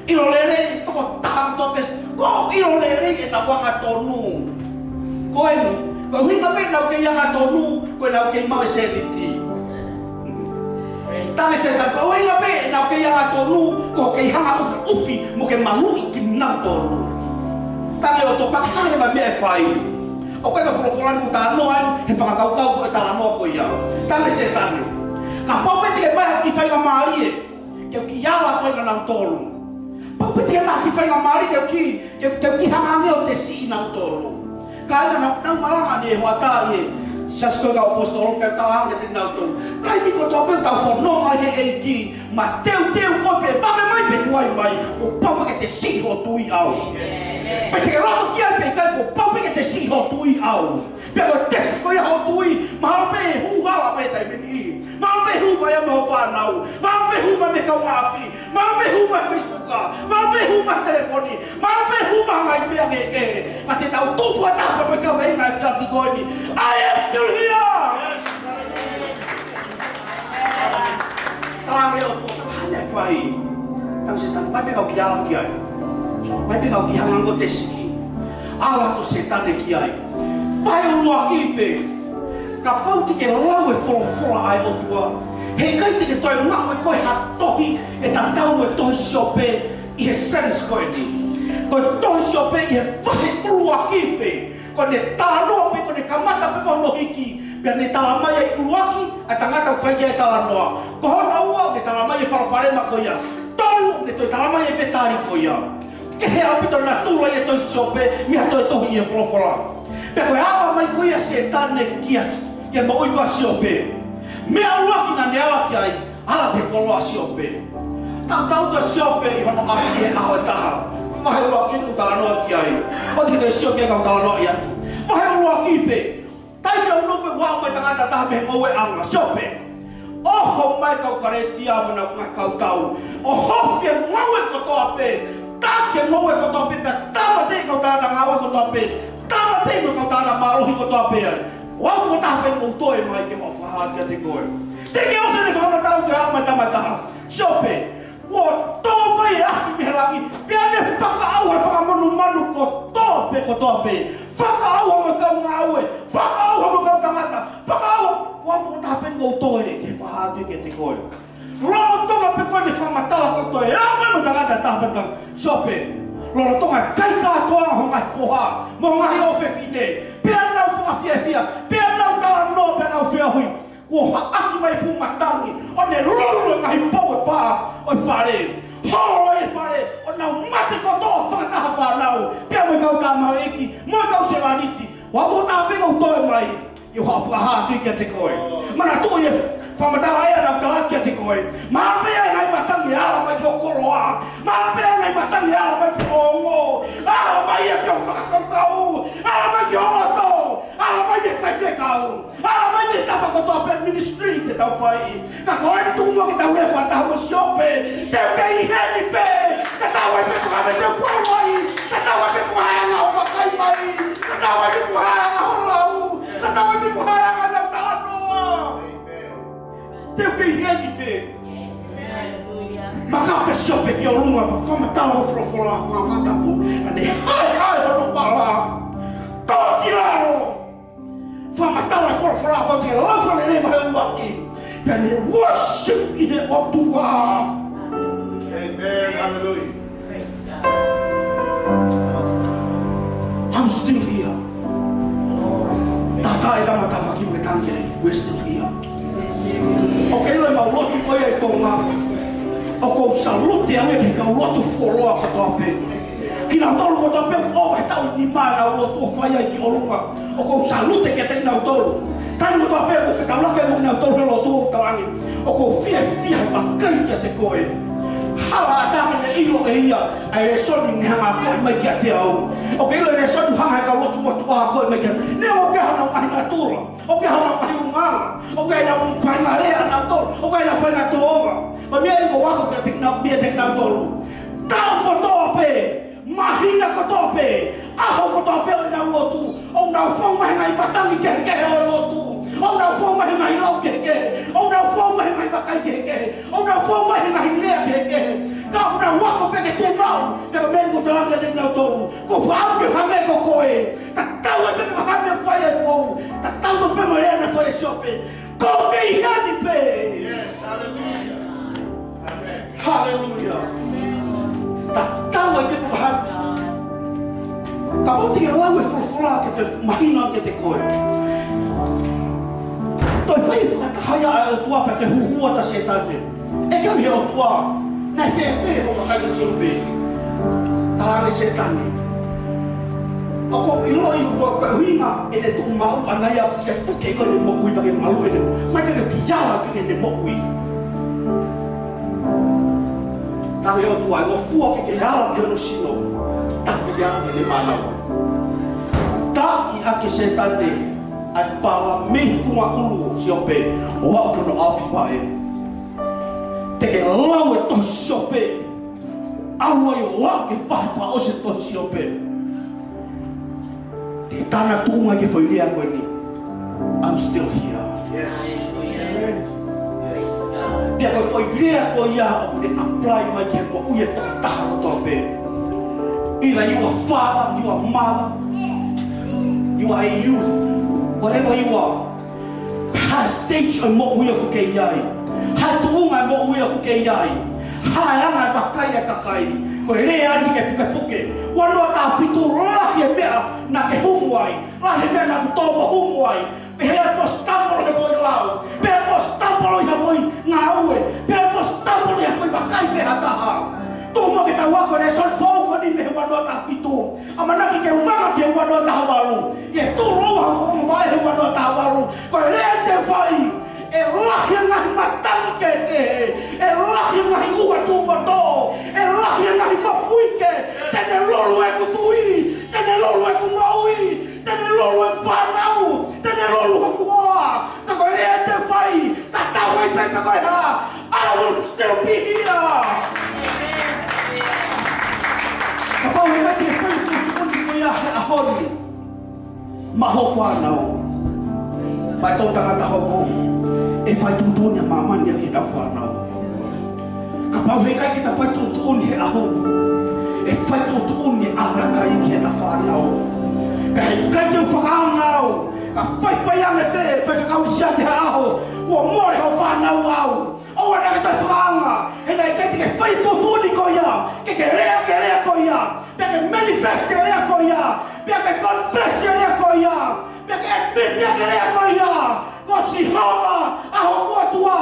ʻIlo lelei tokotaha kotoa pē, kuo u ʻilo lelei ʻenau angatonu. Ko eni, ko e ʻuhinga pē ʻenau kei angatonu, ko ʻenau kei maʻu e sēniti. Talaange ʻe Sētane, ko e ʻuhinga pē ʻenau kei angatonu, ko e kei hanga ʻufiʻufi mo ke maluʻi kinautolu. Talaange ʻe he ʻOtua, pea ko e hā leva e meʻa ʻe fai? ʻOku ʻikai ko e folofola ni ʻoku ou talanoa ai he fakakaukau ko e talanoa ko ia. Talaange ʻe Sētane, kapau pē te ke maʻu ha kiʻi faingamālie ke u kiʻi ala atu ai kia nautolu. Kapau pē te ke maʻu ha kiʻi faingamālie ke u kiʻi, ke, ke u kiʻi hanga ange ʻo tesiʻi nautolu. Kāinga, naʻa ku malanga ʻanenai he hoʻatā ʻi he Siasi ko ē ʻo e Kau ʻAposetolo, pea u talaange kiate kinautolu, taimi kotoa pē ʻoku tau fononga ai he ʻEiki, mateuteu koe pē, vave mai pe tuai mai, kuo pau ke tesiʻi hoʻo tui ʻau. Pe te ke loto ki ai pe ʻikai, kuo pau ke tesiʻi hoʻo tui ʻau. Pea ko e tesi ko ia hoʻo tui, mahalo pē ʻe hū hala mai he taimi ni. Mahalo pē ʻe hū mai ia mei hoʻo fānau. Mahalo pē ʻe hū mai mei he kaungāʻapi. Mahalo pē ʻe hū mai he Facebook. Mahalo pē ʻe hū mai he telefoni. Mahalo pē ʻe hū mai he ngaahi meʻa kehekehe. Ka te tau tuʻu fakataha mo e kaveinga he efiafi ko eni. I am still here. ʻOtua, hane fai. Tau Sētane, mai pē kau kiʻi ala ki ai. Mai pē kau kiʻi hanga ngote siki. Ala atu Sētane ki ai. Vahe ʻuluaki pē. Kapau te ke lau e folofola ʻa e ʻOtua, heʻikai te ke toe maʻu ʻe koe ha tohi ʻe tatau mo e tohi Siope ʻi he sense ko eni. Ko e tohi Siope ʻi he vahe ʻuluaki pē, ko ʻene talanoa pē, ko ʻene kamata pē ko hono hiki, pea ne talamai ʻe he ʻuluaki ʻa e tangata ʻoku fai ki ai e talanoa. Ko hono ua, ne talamai e palopalema ko ia. Tolu, ne toe talamai e pē tali ko ia. Kehe ʻaupito natula ia e tohi Siope mei ha toe tohi ʻi he folofola. Pea ko e ala mai ko ia ʻa Sētane kia, kia moʻui ko ia ʻa Siope. Meʻa ʻuluaki naʻa ne ala ki ai, ala ki he koloa ʻo Siope. Tautau atu ʻa Siope ʻi hono ʻapi he ʻaho ʻe taha. Vahe ʻuluaki naʻa ku talanoa ki ai. ʻOua te ke toe sio ki ai ka u talanoa ia. Vahe ʻuluaki pē. Taimi ʻe ua pē ʻoku aʻu mai tangata taha mei he ngoueʻanga, Siope. ʻOho mai kau Kalētia mo ʻenau ngaahi kautau. ʻOhofi e ngoue kotoa pē. Taki e ngoue kotoa pē, pea tāmateʻi e kau tangata ngāue kotoa pē. Tāmateʻi mo e kau tangata mālohi kotoa pē ai. Ko au ko e taha pē ʻoku ou toe mai ke u fakahā kiate koe. Teʻeki ke ʻosi ʻene fakamatala ʻoku aʻu mai tangata taha. Siope, kuo tō mai e afi mei he langi, pea ne fakaʻauha e fanga monumanu kotoa pē, kotoa pē. Fakaʻauha mo e kau ngāue, fakaʻauha mo e kau tangata, fakaʻauha. Ko au ko e taha pē ʻoku ou toe ke fakahā atu kiate koe. Lolotonga pē ko ʻene fakamatala ko ē, toe aʻu mai mo e tangata taha pē, tangata Siope. Lolotonga e kai kātoanga ho ngaahi foha mo ho ngaahi ʻofefine, pea nau fakafiefia, pea nau talanoa, pea nau feohi. Kuo haʻaki mai e fuʻu matangi, ʻo ne lulu e ngaahi pou ʻo e fale, ʻo e fale. Holo e fale, ʻo nau mate kotoa fakataha fānau, pea mo e kau tamaioʻeiki, mo e kau sevāniti. Ko au ko e taha pē ʻoku ou toe mai, ʻi hoʻo fakahā atu kiate koe. Manatuʻi e fakamatala ē naʻa ku tala kiate koe. Mahalo pē ʻe ʻi ai e ngaahi matangi ʻe ala mai ki hoʻo koloa. Mahalo pē ʻe ʻi ai e ngaahi matangi ʻe ala mai ki hoʻo ongo. Ala mai ia ki hoʻo fakakaukau. Ala mai ki ho loto. Ala mai ki he faifekau. Ala mai ki he tapa kotoa pē ministry te tau fai. Ka ko eni tuku muʻa ke tau lea fakataha mo Siope. Te u kei ʻi heni pē. Tatau ai pē pe ko e hā e meʻa te u fou ai. Tatau ai pē pe ko e hā e anga hoʻo vakai mai. Tatau ai pē pe ko e hā e anga hoʻo lau. Tatau ai pē pe ko e hā e anga ʻenau talanoa. Te u kei ʻi heni pē. Maka pē Siope ki ʻolunga, fakamatala hono folofola, fakamatala tapu. Naʻa ne haehae hono pala. Tō ki lalo. Fakamatala e folofola, ʻoku te lau fale leva he uaki. Pea ne worship ki he ʻOtua. Amen. Hallelujah. Praise God. I'm still here. Tata e tama tafaki me tangi, we're still here. ʻOku ke ʻilo ʻemau lotu ko ia ʻi Tonga. ʻOku ou salute au ia ki he kau lotu fuoloa kotoa pē. Kinautolu kotoa pē ʻoku ʻova he taʻu ʻe nima ʻenau lotu ʻo fai ai ki ʻolunga. ʻOku ou salute kiate kinautolu. Taimi kotoa pē ʻoku ou fetaulaki mo kinautolu he lotu ʻo talaange, ʻoku ou fiefia he vakai kiate koe. Hala ʻatā ke ne ʻilo ʻe ia ʻa e lēsoni ne hanga ʻo akoʻi mai kiate au. ʻOku ke ʻilo e lēsoni hanga ʻe he kau lotu motuʻa ʻo akoʻi mai kiate au. Neongo ʻoku ʻi ai honau ngaahi natula. ʻOku ʻi ai honau ngaahi unganga. ʻOku ʻi ai honau faʻahinga lea ʻanautolu. ʻOku ʻi ai honau faʻahinga tōʻonga. Ko e meʻa eni ʻoku ou ako kiate kinau-, meiate kinautolu. Taʻu kotoa pē. Māhina kotoa pē, ʻaho kotoa pē ʻo ʻenau lotu, ʻoku nau fou mai he ngaahi matangi kehekehe ʻo e lotu, ʻoku nau fou mai he ngaahi lau kehekehe, ʻoku nau fou mai he ngaahi vakai kehekehe, ʻoku nau fou mai he ngaahi lea kehekehe. Ka ʻoku nau ako pē ke tuʻu maʻu, pea ko e meʻa eni ʻoku ou talaange kiate kinautolu, ʻoku ou fie ke hangē ko koe, tatau ai pē mo e hā e meʻa ʻoku fai ai e pou, tatau ai pē mo e lea naʻe fai ʻe Siope. ʻOku ke ʻi heni pē. Yes, hallelujah. Amen. Hallelujah. Tatau ai pē pe ko e hā. Kapau te ke lau e folofola ke toe mahino kiate koe. Toe fai fakataha ia ʻa e ʻOtua pea toe huhu atu ʻa Sētane. ʻE kau he ʻOtua, naʻe fēfē hoʻo vakai kia Siope? Talaange ʻe Sētane, ʻoku ou ʻiloʻi ko e ʻuhinga ʻene tuʻu maʻu ʻana ia ke puke ko ʻene moʻui pea ke malu ʻene. Mai ke kiʻi ala ki heʻene moʻui. Talaange ʻe he ʻOtua, ʻe ngofua ke ke ala ki hono sino, tapu ke ala ki heʻene mānava. Taʻi ʻaki ʻe Sētane ʻa e pala mei he funga ʻulu ʻo Siope, ʻo aʻu ki hono ʻaofi vaʻe. Te ke lau e tohi Siope, ʻalu ai ʻo aʻu ki he vahe fakaʻosi e tohi Siope. Te ke tānaki tuʻunga ki he foʻi lea ko eni. I'm still here. Yes. Amen. Yes. Pea Foʻi lea ko ia ʻoku ne apply mai ki he moʻui ʻa e tokotaha kotoa pē. Either you are father, you are mother, you are a youth, whatever you are. Ha stage ʻo e moʻui ʻoku ke ʻi ai. Ha tuʻunga ʻo e moʻui ʻoku ke ʻi ai. Ha anga ʻo e vakai ʻa e kakai. Ko e lea ni ke pukepuke. Ua noa taha fitu, lahi e meʻa naʻa ke humu ai. Lahi e meʻa naʻa ke tō mo humu ai. Pehē ʻoku stumble he foʻi lao. Pehē ʻoku stumble he foʻi ngāue. Pehē ʻoku stumble he foʻi vakai pē ha taha. Tuku muʻa ke tau ako e lēsoni foʻou ko eni mei he ua noa taha fitu. ʻAmanaki ke u manga ki he ua noa taha valu. ʻI he tūlou ha ongo vahe he ua noa taha valu. Ko e lea te fai. ʻE lahi e ngaahi matangi kehekehe. ʻE lahi e ngaahi ʻuha tuʻu mo tō. ʻE lahi e ngaahi mapuike. Te ne lulu ʻeku tui. Te ne lulu ʻeku moʻui. Te ne lulu e fānau, te ne lulu hoku hoa. Ka ko e lea te fai, tatau ai pē pe ko e hā, I will still be here. Kapau he ʻikai ke fai tuʻutuʻuni ko ia he ʻaho ni maʻa ho fānau, maʻa e toʻutangata hoko, ʻe fai tuʻutuʻuni ʻa māmani ʻaki ʻetau fānau. Kapau he ʻikai ke ta fai tuʻutuʻuni he ʻaho ni, ʻe fai tuʻutuʻuni ʻa e kakai ki heʻeta fānau. Pea he ʻikai te u fakaanga au, ka faifai ange pē, pea fakaʻusia te ha ʻaho, kuo mole ho fānau au. ʻOua naʻa ke toe fakaanga, he naʻe ʻikai te ke fai tuʻutuʻuni ko ia, ke ke lea ki he lea ko ia, pea ke manifest ki he lea ko ia, pea ke confess ki he lea ko ia, pea ke admit ki he lea ko ia. Ko Sihova ʻa hoku ʻOtua.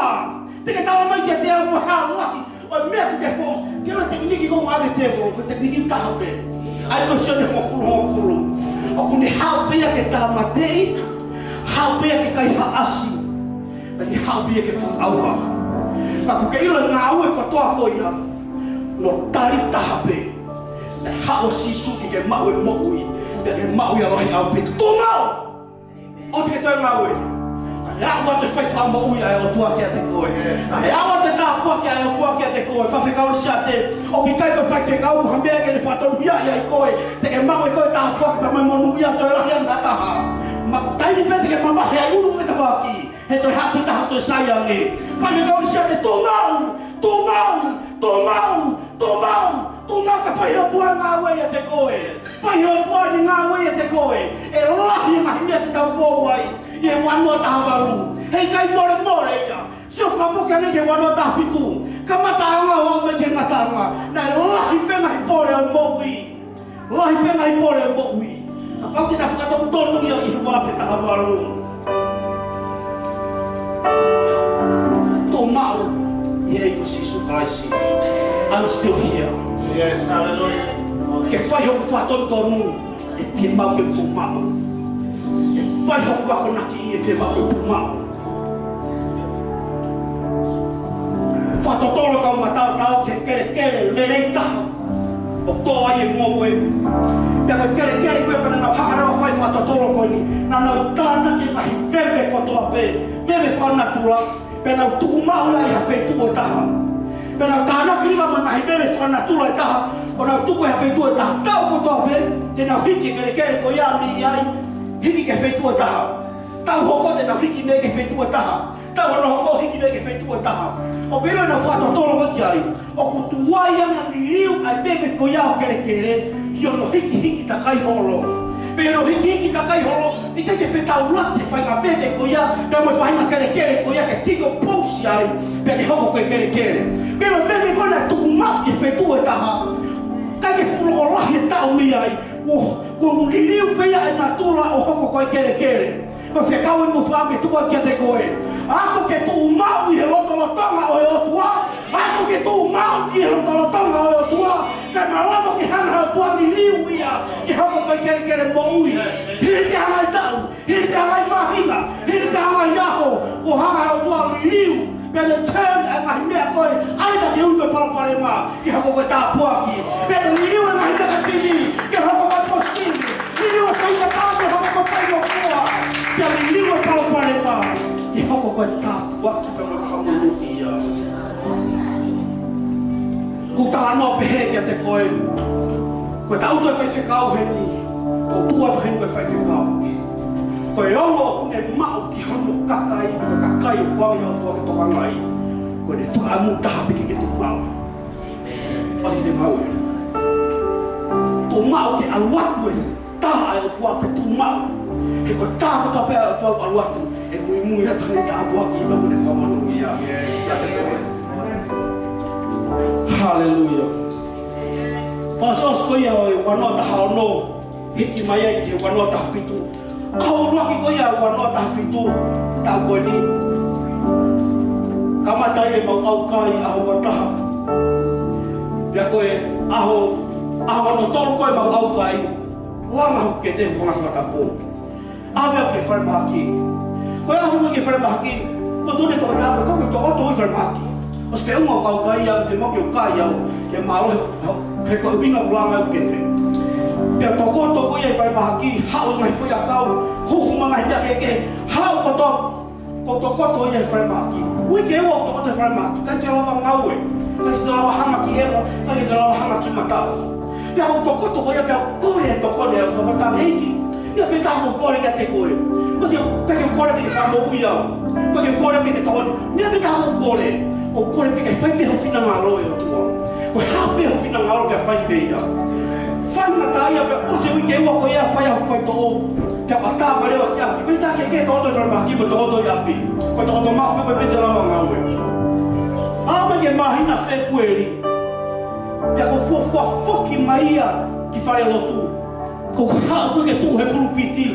Te ke talamai kiate au mo e hā lahi ʻo e meʻa ʻoku ke fo. Ke ʻilo e tekiniki ko ē ʻa e tēvolo, ko e tekiniki taha pē. ʻA ia ko Sione hongofulu, hongofulu. ʻOku ne haʻu pē ia ke tāmateʻi, haʻu pē ia ke kaihaʻasi, pea ne haʻu pē ia ke fakaʻauha. Ka ʻoku ke ʻilo e ngāue kotoa ko ia, naʻe tali taha pē. Naʻe haʻu ʻa Sīsū ke ke maʻu e moʻui, pea ke maʻu ia lahi ʻaupito. Tuʻu maʻu! ʻOua te ke toe ngāue. Naʻe aʻu atu e fai fakamoʻui ʻa e ʻOtua kiate koe. Naʻe aʻu atu e tāpuaki ʻa e ʻOtua kiate koe. Faifekau Lisiate, ʻoku ʻikai ko e faifekau ha meʻa ke ne fakatonuhiaʻi ai koe. Te ke maʻu ʻe koe e tāpuaki pea mo e monūʻia toe lahi ange ha taha. Ma taimi pē te ke mavahe ai ʻulu e tapuaki, he toe haʻu pē taha toe sai ange. Faifekau Lisiate, tuʻu maʻu, tuʻu maʻu, tuʻu maʻu, tuʻu maʻu, tuʻu maʻu ka fai ʻe he ʻOtua e ngāue ʻiate koe. Fai ʻe he ʻOtua ʻene ngāue ʻiate koe. ʻE lahi e ngaahi meʻa te tau fou ai ʻi he ua noa taha valu. He ʻikai molemole ia. Sio fakafoki ange ki he ua noa taha fitu. Kamataʻanga ʻo aʻu mai ki he ngataʻanga. Naʻe lahi pē ngaahi pole ʻo e moʻui. Lahi pē ngaahi pole ʻo e moʻui. Kapau te ta fakatonutonu ia ʻi he ua afe taha valu. Tuʻu maʻu ʻi he ʻEiki ko Sīsū Kalaisi. I'm still here. Yes, hallelujah. Ke fai hoku fakatonutonu, ʻe fiemaʻu ke u tuʻu maʻu. Ke fai hoku akonaki, ʻe fiemaʻu ke u tuʻu maʻu. Fakatotolo kau mataotao ki he kelekele lelei taha ʻoku tō ai e ngoue. Pea ko e kelekele ko ē pea naʻa nau hanga ʻo fai fakatotolo ko eni, naʻa nau tānaki e ngaahi veve kotoa pē, veve fakanatula, pea nau tuku maʻu ia ʻi ha feituʻu ʻe taha. Pea nau tānaki leva mo e ngaahi veve fakanatula ʻe taha, ʻo nau tuku ʻi ha feituʻu ʻe taha. Tau kotoa pē, te nau hiki e kelekele ko ia mei ai, hiki ki he feituʻu ʻe taha. Tau hoko te nau hiki mei ai ki he feituʻu ʻe taha. Tau hono hoko hiki mei ai ki he feituʻu ʻe taha. ʻOku ke ʻilo ʻenau fakatotolo ko ē ki ai, ʻoku tuai ange ʻa e liliu ʻa e veve ko ia ʻo e kelekele, ʻi hono hikihiki takai holo. Pea ʻi hono hikihiki takai holo, ʻikai ke fetaulaki e faʻahinga veve ko ia pea mo e faʻahinga kelekele ko ia ke decompose ai, pea ke hoko ko e kelekele. Pea ʻi he veve ko ē naʻe tuku maʻu ʻi he feituʻu ʻe taha, ʻikai ke fuʻu loko lahi e taʻu mei ai, kuo, kuo liliu pē ia ʻa e natula ʻo hoko ko e kelekele. Ko e fekau eni ʻoku ou fakametuʻa kiate koe. Ako ke tuʻu maʻu ʻi he lotolotonga ʻo e ʻOtua. Ako ke tuʻu maʻu ʻi he lotolotonga ʻo e ʻOtua. Kae malava ke hanga ʻe he ʻOtua ʻo liliu ia ke hoko ko e kelekele moʻui. Hili pē ha ngaahi taʻu, hili pē ha ngaahi māhina, hili pē ha ngaahi ʻaho, kuo hanga ʻe he ʻOtua ʻo liliu. Pea ne turn e ngaahi meʻa ko ē ʻa ia naʻa ke ui ko e palopalema ke hoko ko e tāpuaki. Pea ne liliu e ngaahi meʻa negative ke hoko ko e positive. Liliu e faingataʻa ke hoko ko e faingofua. Pea liliu e palopalema ke hoko ko e tāpuaki pea mo e fakamonūʻia. ʻOku ou talanoa pehē kiate koe, ko e taʻutu e faifekau heni, ko e tuʻu atu heni ko e faifekau. Ko e ongo ʻoku ne maʻu ki hono kakai, ko e kakai ʻoku ʻoange ʻe he ʻOtua ke tokangaʻi. Ko ʻene fakaʻamu taha pē ke ke tuʻu maʻu. ʻOua te ke maʻu. Tuʻu maʻu ke ʻalu atu e tā ʻa e ʻOtua, ke tuʻu maʻu. He ko e tā kotoa pē ʻa e ʻOtua ʻoku ʻalu atu, ʻe muimui atu ʻene tāpuaki pea mo ʻene fakamonūʻia. Haleluia. Fakaʻosi ko ia ʻo e ua noa taha ono, hiki mai ai ki he ua noa taha fitu. ʻAho ʻuluaki ko ia ua noa taha fitu, taʻu ko eni. Kamata ai ʻemau ʻaukai ʻaho ua taha. Pea ko e ʻaho, ʻaho hono tolu ko ē ʻemau ʻaukai, langa hoku kete he funga fakatapu. ʻAve au ki he falemahaki. Ko e ʻaho ʻuluaki ki he falemahaki, ko e tune tokotaha ko e kau tokoto ʻi he falemahaki. ʻOsi feʻunga ʻaukai ia, fiemaʻu ke u kai au, ke mālohi, he ko e ʻuhinga ʻoku langa hoku kete. Pea tokoto ko ia ʻi he falemahaki, haʻu e ngaahi foʻiʻakau, huhu mo e ngaahi meʻa kehekehe, haʻu kotoa, ko e tokoto ia ʻi he falemahaki. Uike ua ʻoku tokoto he falemahaki, ʻikai te u lava ngāue, ʻikai te u lava hanga ki hema, ʻikai te u lava hanga ki he mataʻu. Pea u tokoto ko ia pea u kole he tokoni ʻa e ʻOtua, ʻEiki, meʻa pē taha ʻoku ou kole kiate koe. ʻIkai ke, ʻikai ke u kole ke ke fakamoʻui au. ʻIkai ke u kole ke ke tokoni. Meʻa pē taha ʻoku ou kole, ʻoku ou kole ke ke fai pē ho finangalo ʻe ʻOtua. Ko e hā pē ho finangalo pea fai pē ia. Faingataʻaʻia pea ʻosi e uike ua ko ia fai au faitoʻo. Pea ʻatā mai leva ki ʻapi. Pea tā ke ke tokoto he falemahaki mo tokoto ʻi ʻapi. Ko e tokoto maʻu pē koe pea te u lava ngāue. ʻAho mai ki he māhina Fēpueli. Pea ko e fuofua foki mai ia ki falelotu. Ko e haʻu ko ē ke tuʻu he pulupiti.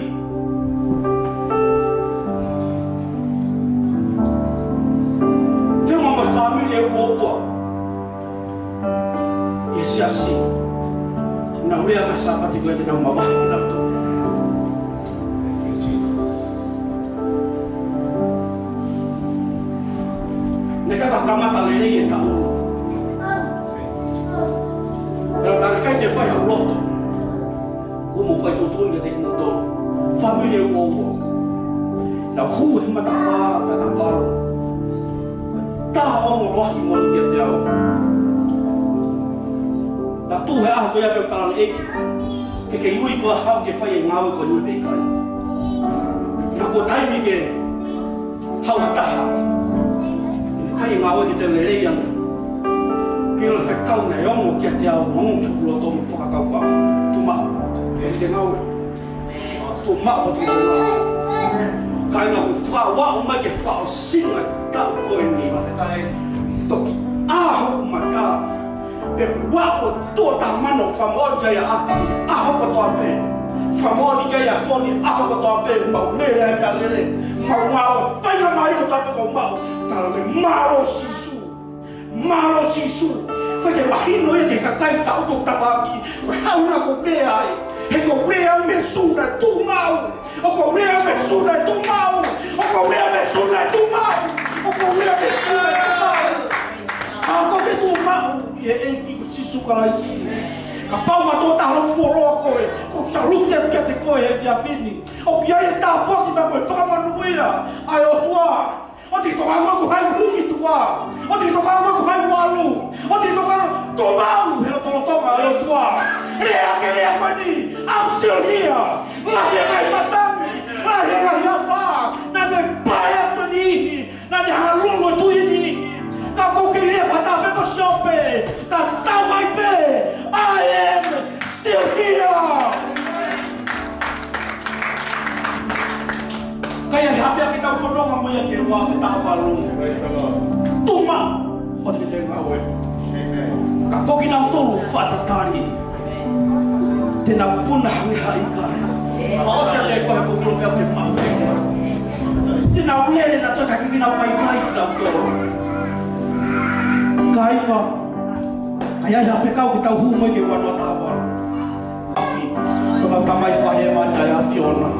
Feʻunga mo e fāmili ʻe uaua ʻi he siasi. Naʻa nau lea mai Sāpate ko ē te nau mavahe kinautolu. Naʻe ʻikai ke kamata lelei e taʻu. Naʻa nau ʻikai ke fai ha loto. Ko mo fai tuʻutuʻuni kiate kimoutolu. Fāmili ʻe uaua. Naʻa ku hū he matapā, matapā. Tā ongo lahi moʻoni kiate au. Naʻa tuʻu he ʻaho ko ia pea u talaange, ʻEiki, ke ke ui koe haʻu ke fai e ngāue ko eni pe ʻikai. Naʻa ko e taimi ke haʻu ha taha ke fai e ngāue ke te lelei ange. Ke ʻilo e fekau naʻe ongo kiate au, ongo ki hoku loto mo fakakaukau. Tuʻu maʻu. Ke te ngāue. Tuʻu maʻu ʻo te ngāue. Kāinga, ʻoku ou fakaaʻu mai ki he fakaʻosinga e taʻu ko eni. Toki ʻā hoku mata. Pea ʻoku ou tuʻo taha mano, fakamoʻoni ki ai ʻa ʻAki, ʻaho kotoa pē. Fakamoʻoni ki ai ʻa Foni, ʻaho kotoa pē, mau lele ai pea lele. Mau ngāue, faingamālie kotoa pē ʻoku mau maʻu. Tala ke mālō Sīsū. Mālō Sīsū. ʻOku ʻikai ke mahino ia ki he kakai taʻu ʻoku tau tafaʻaki. Ko e hā e ʻuhinga ʻoku ou lea ai. He ʻoku ou lea mei he Sū naʻe tuʻu maʻu. ʻOku ou lea mei he Sū naʻe tuʻu maʻu. ʻOku ou lea mei he Sū naʻe tuʻu maʻu. ʻOku ou lea mei he Sū naʻe tuʻu maʻu. Ka ko e tuʻu maʻu ʻi he ʻEiki ko Sīsū Kalaisi. Kapau ʻoku tuʻo taha hoku fuoloa koe, ʻoku ou salute atu kiate koe he efiafi ni. ʻOku ʻi ai e tāpuaki pea mo e fakamonūʻia ʻa e ʻOtua. ʻOua te ke tokanga koe ki hai ʻoku hū ki tuʻa. ʻOua te ke tokanga koe ki hai ʻoku ʻalu. ʻOua te ke tokanga, tuʻu maʻu he lotolotonga ʻo e ʻOtua. Lea ke lea mai ni, I'm still here. Lahi e ngaahi matangi, lahi e ngaahi afā, naʻa ne pae atu e niʻihi, naʻa ne hanga ʻo lulu e tuʻi e niʻihi. Ka ʻoku ou kei lea fakataha pē mo Siope, tatau ai pē, I am still here. ʻIkai ha meʻa ke tau fononga mo ia ki he ua afe taha valu. Praise the Lord. Tuʻu maʻu, ʻoua te ke ngāue. Amen. Ka ko kinautolu fakatatali, te nau puna hangē ha ʻīkale. Fakaʻosi atu e koe ko kilo pea ke maʻu pē koe. Te nau lele naʻa toe ka kiki nau kai kai kinautolu. Kāinga, ʻa ia ʻa e fekau ke tau hū mai ki he ua noa taha valu. ʻAfi, ko ʻemau Tamai Fakahēvani ʻa e ʻAfiona.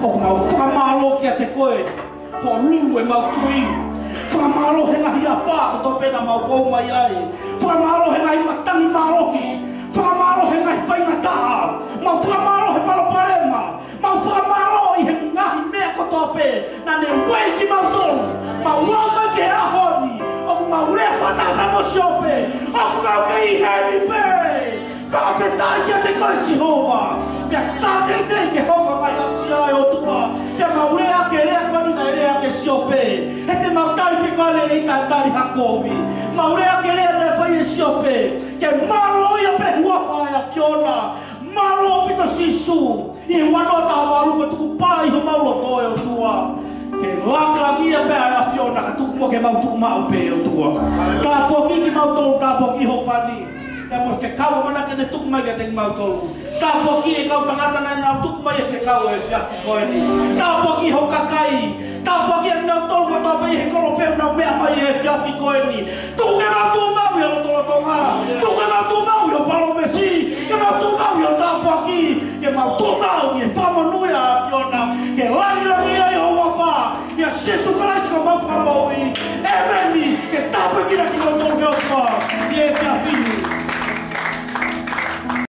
ʻOku mau fakamālō kiate koe, hoʻo lulu ʻemau tuʻi. Fakamālō he ngaahi afā kotoa pē naʻa mau fou mai ai. Fakamālō he ngaahi matangi mālohi. Fakamālō he ngaahi faingataʻa. Mau fakamālō he palopalema. Mau fakamālō ʻi he ngaahi meʻa kotoa pē naʻa ne ueʻi kimautolu. Mau aʻu mai ki he ʻaho ni, ʻoku mau lea fakataha mo Siope, ʻoku mau kei ʻi heni pē. Fakafetaʻi kiate koe Sihova. Pea tānei nei ke hoko mai ʻa e ʻOtua. Pea mau lea ʻaki e lea ko eni naʻe lea ʻaki ʻe Siope. He te mau tali pē koe lelei Tali ha kovi. Mau lea ke lea naʻe fai ʻe Siope. Ke mālō ia pē huafa ʻa e ʻAfiona. Mālō ʻaupito Sīsū. ʻI he ua noa taha valu ko e tukupā ʻi homau loto ʻe ʻOtua. Ke lāngilangiʻia pē ʻa e ʻAfiona ka tuku muʻa ke mau tuʻu maʻu pē ʻe ʻOtua. Tāpuakiʻi kimautolu, tāpuakiʻi ho pani. Pea mo e fekau ʻoku ʻamanaki ke ne tuku mai kiate kimautolu. Tāpuakiʻi e kau tangata naʻa nau tuku mai e fekau he efiafi ko eni. Tāpuakiʻi ho kakai. Tāpuakiʻi ʻa kinautolu kotoa pē ʻi he kolo pē ʻoku nau meʻa mai he efiafi ko eni. Tuku ke mau tuʻu maʻu ʻi ho lotolotonga. Tuku ke mau tuʻu maʻu ʻi ho palōmesi. Ke mau tuʻu maʻu ʻi ho tāpuaki. Ke mau tuʻu maʻu ʻi he fakamonūʻia ʻa e ʻAfiona. Ke lāngilangiʻia ai ho huafa. ʻIa Sīsū Kalaisi ko homau Fakamoʻui. ʻĒmeni. Ke tāpuekina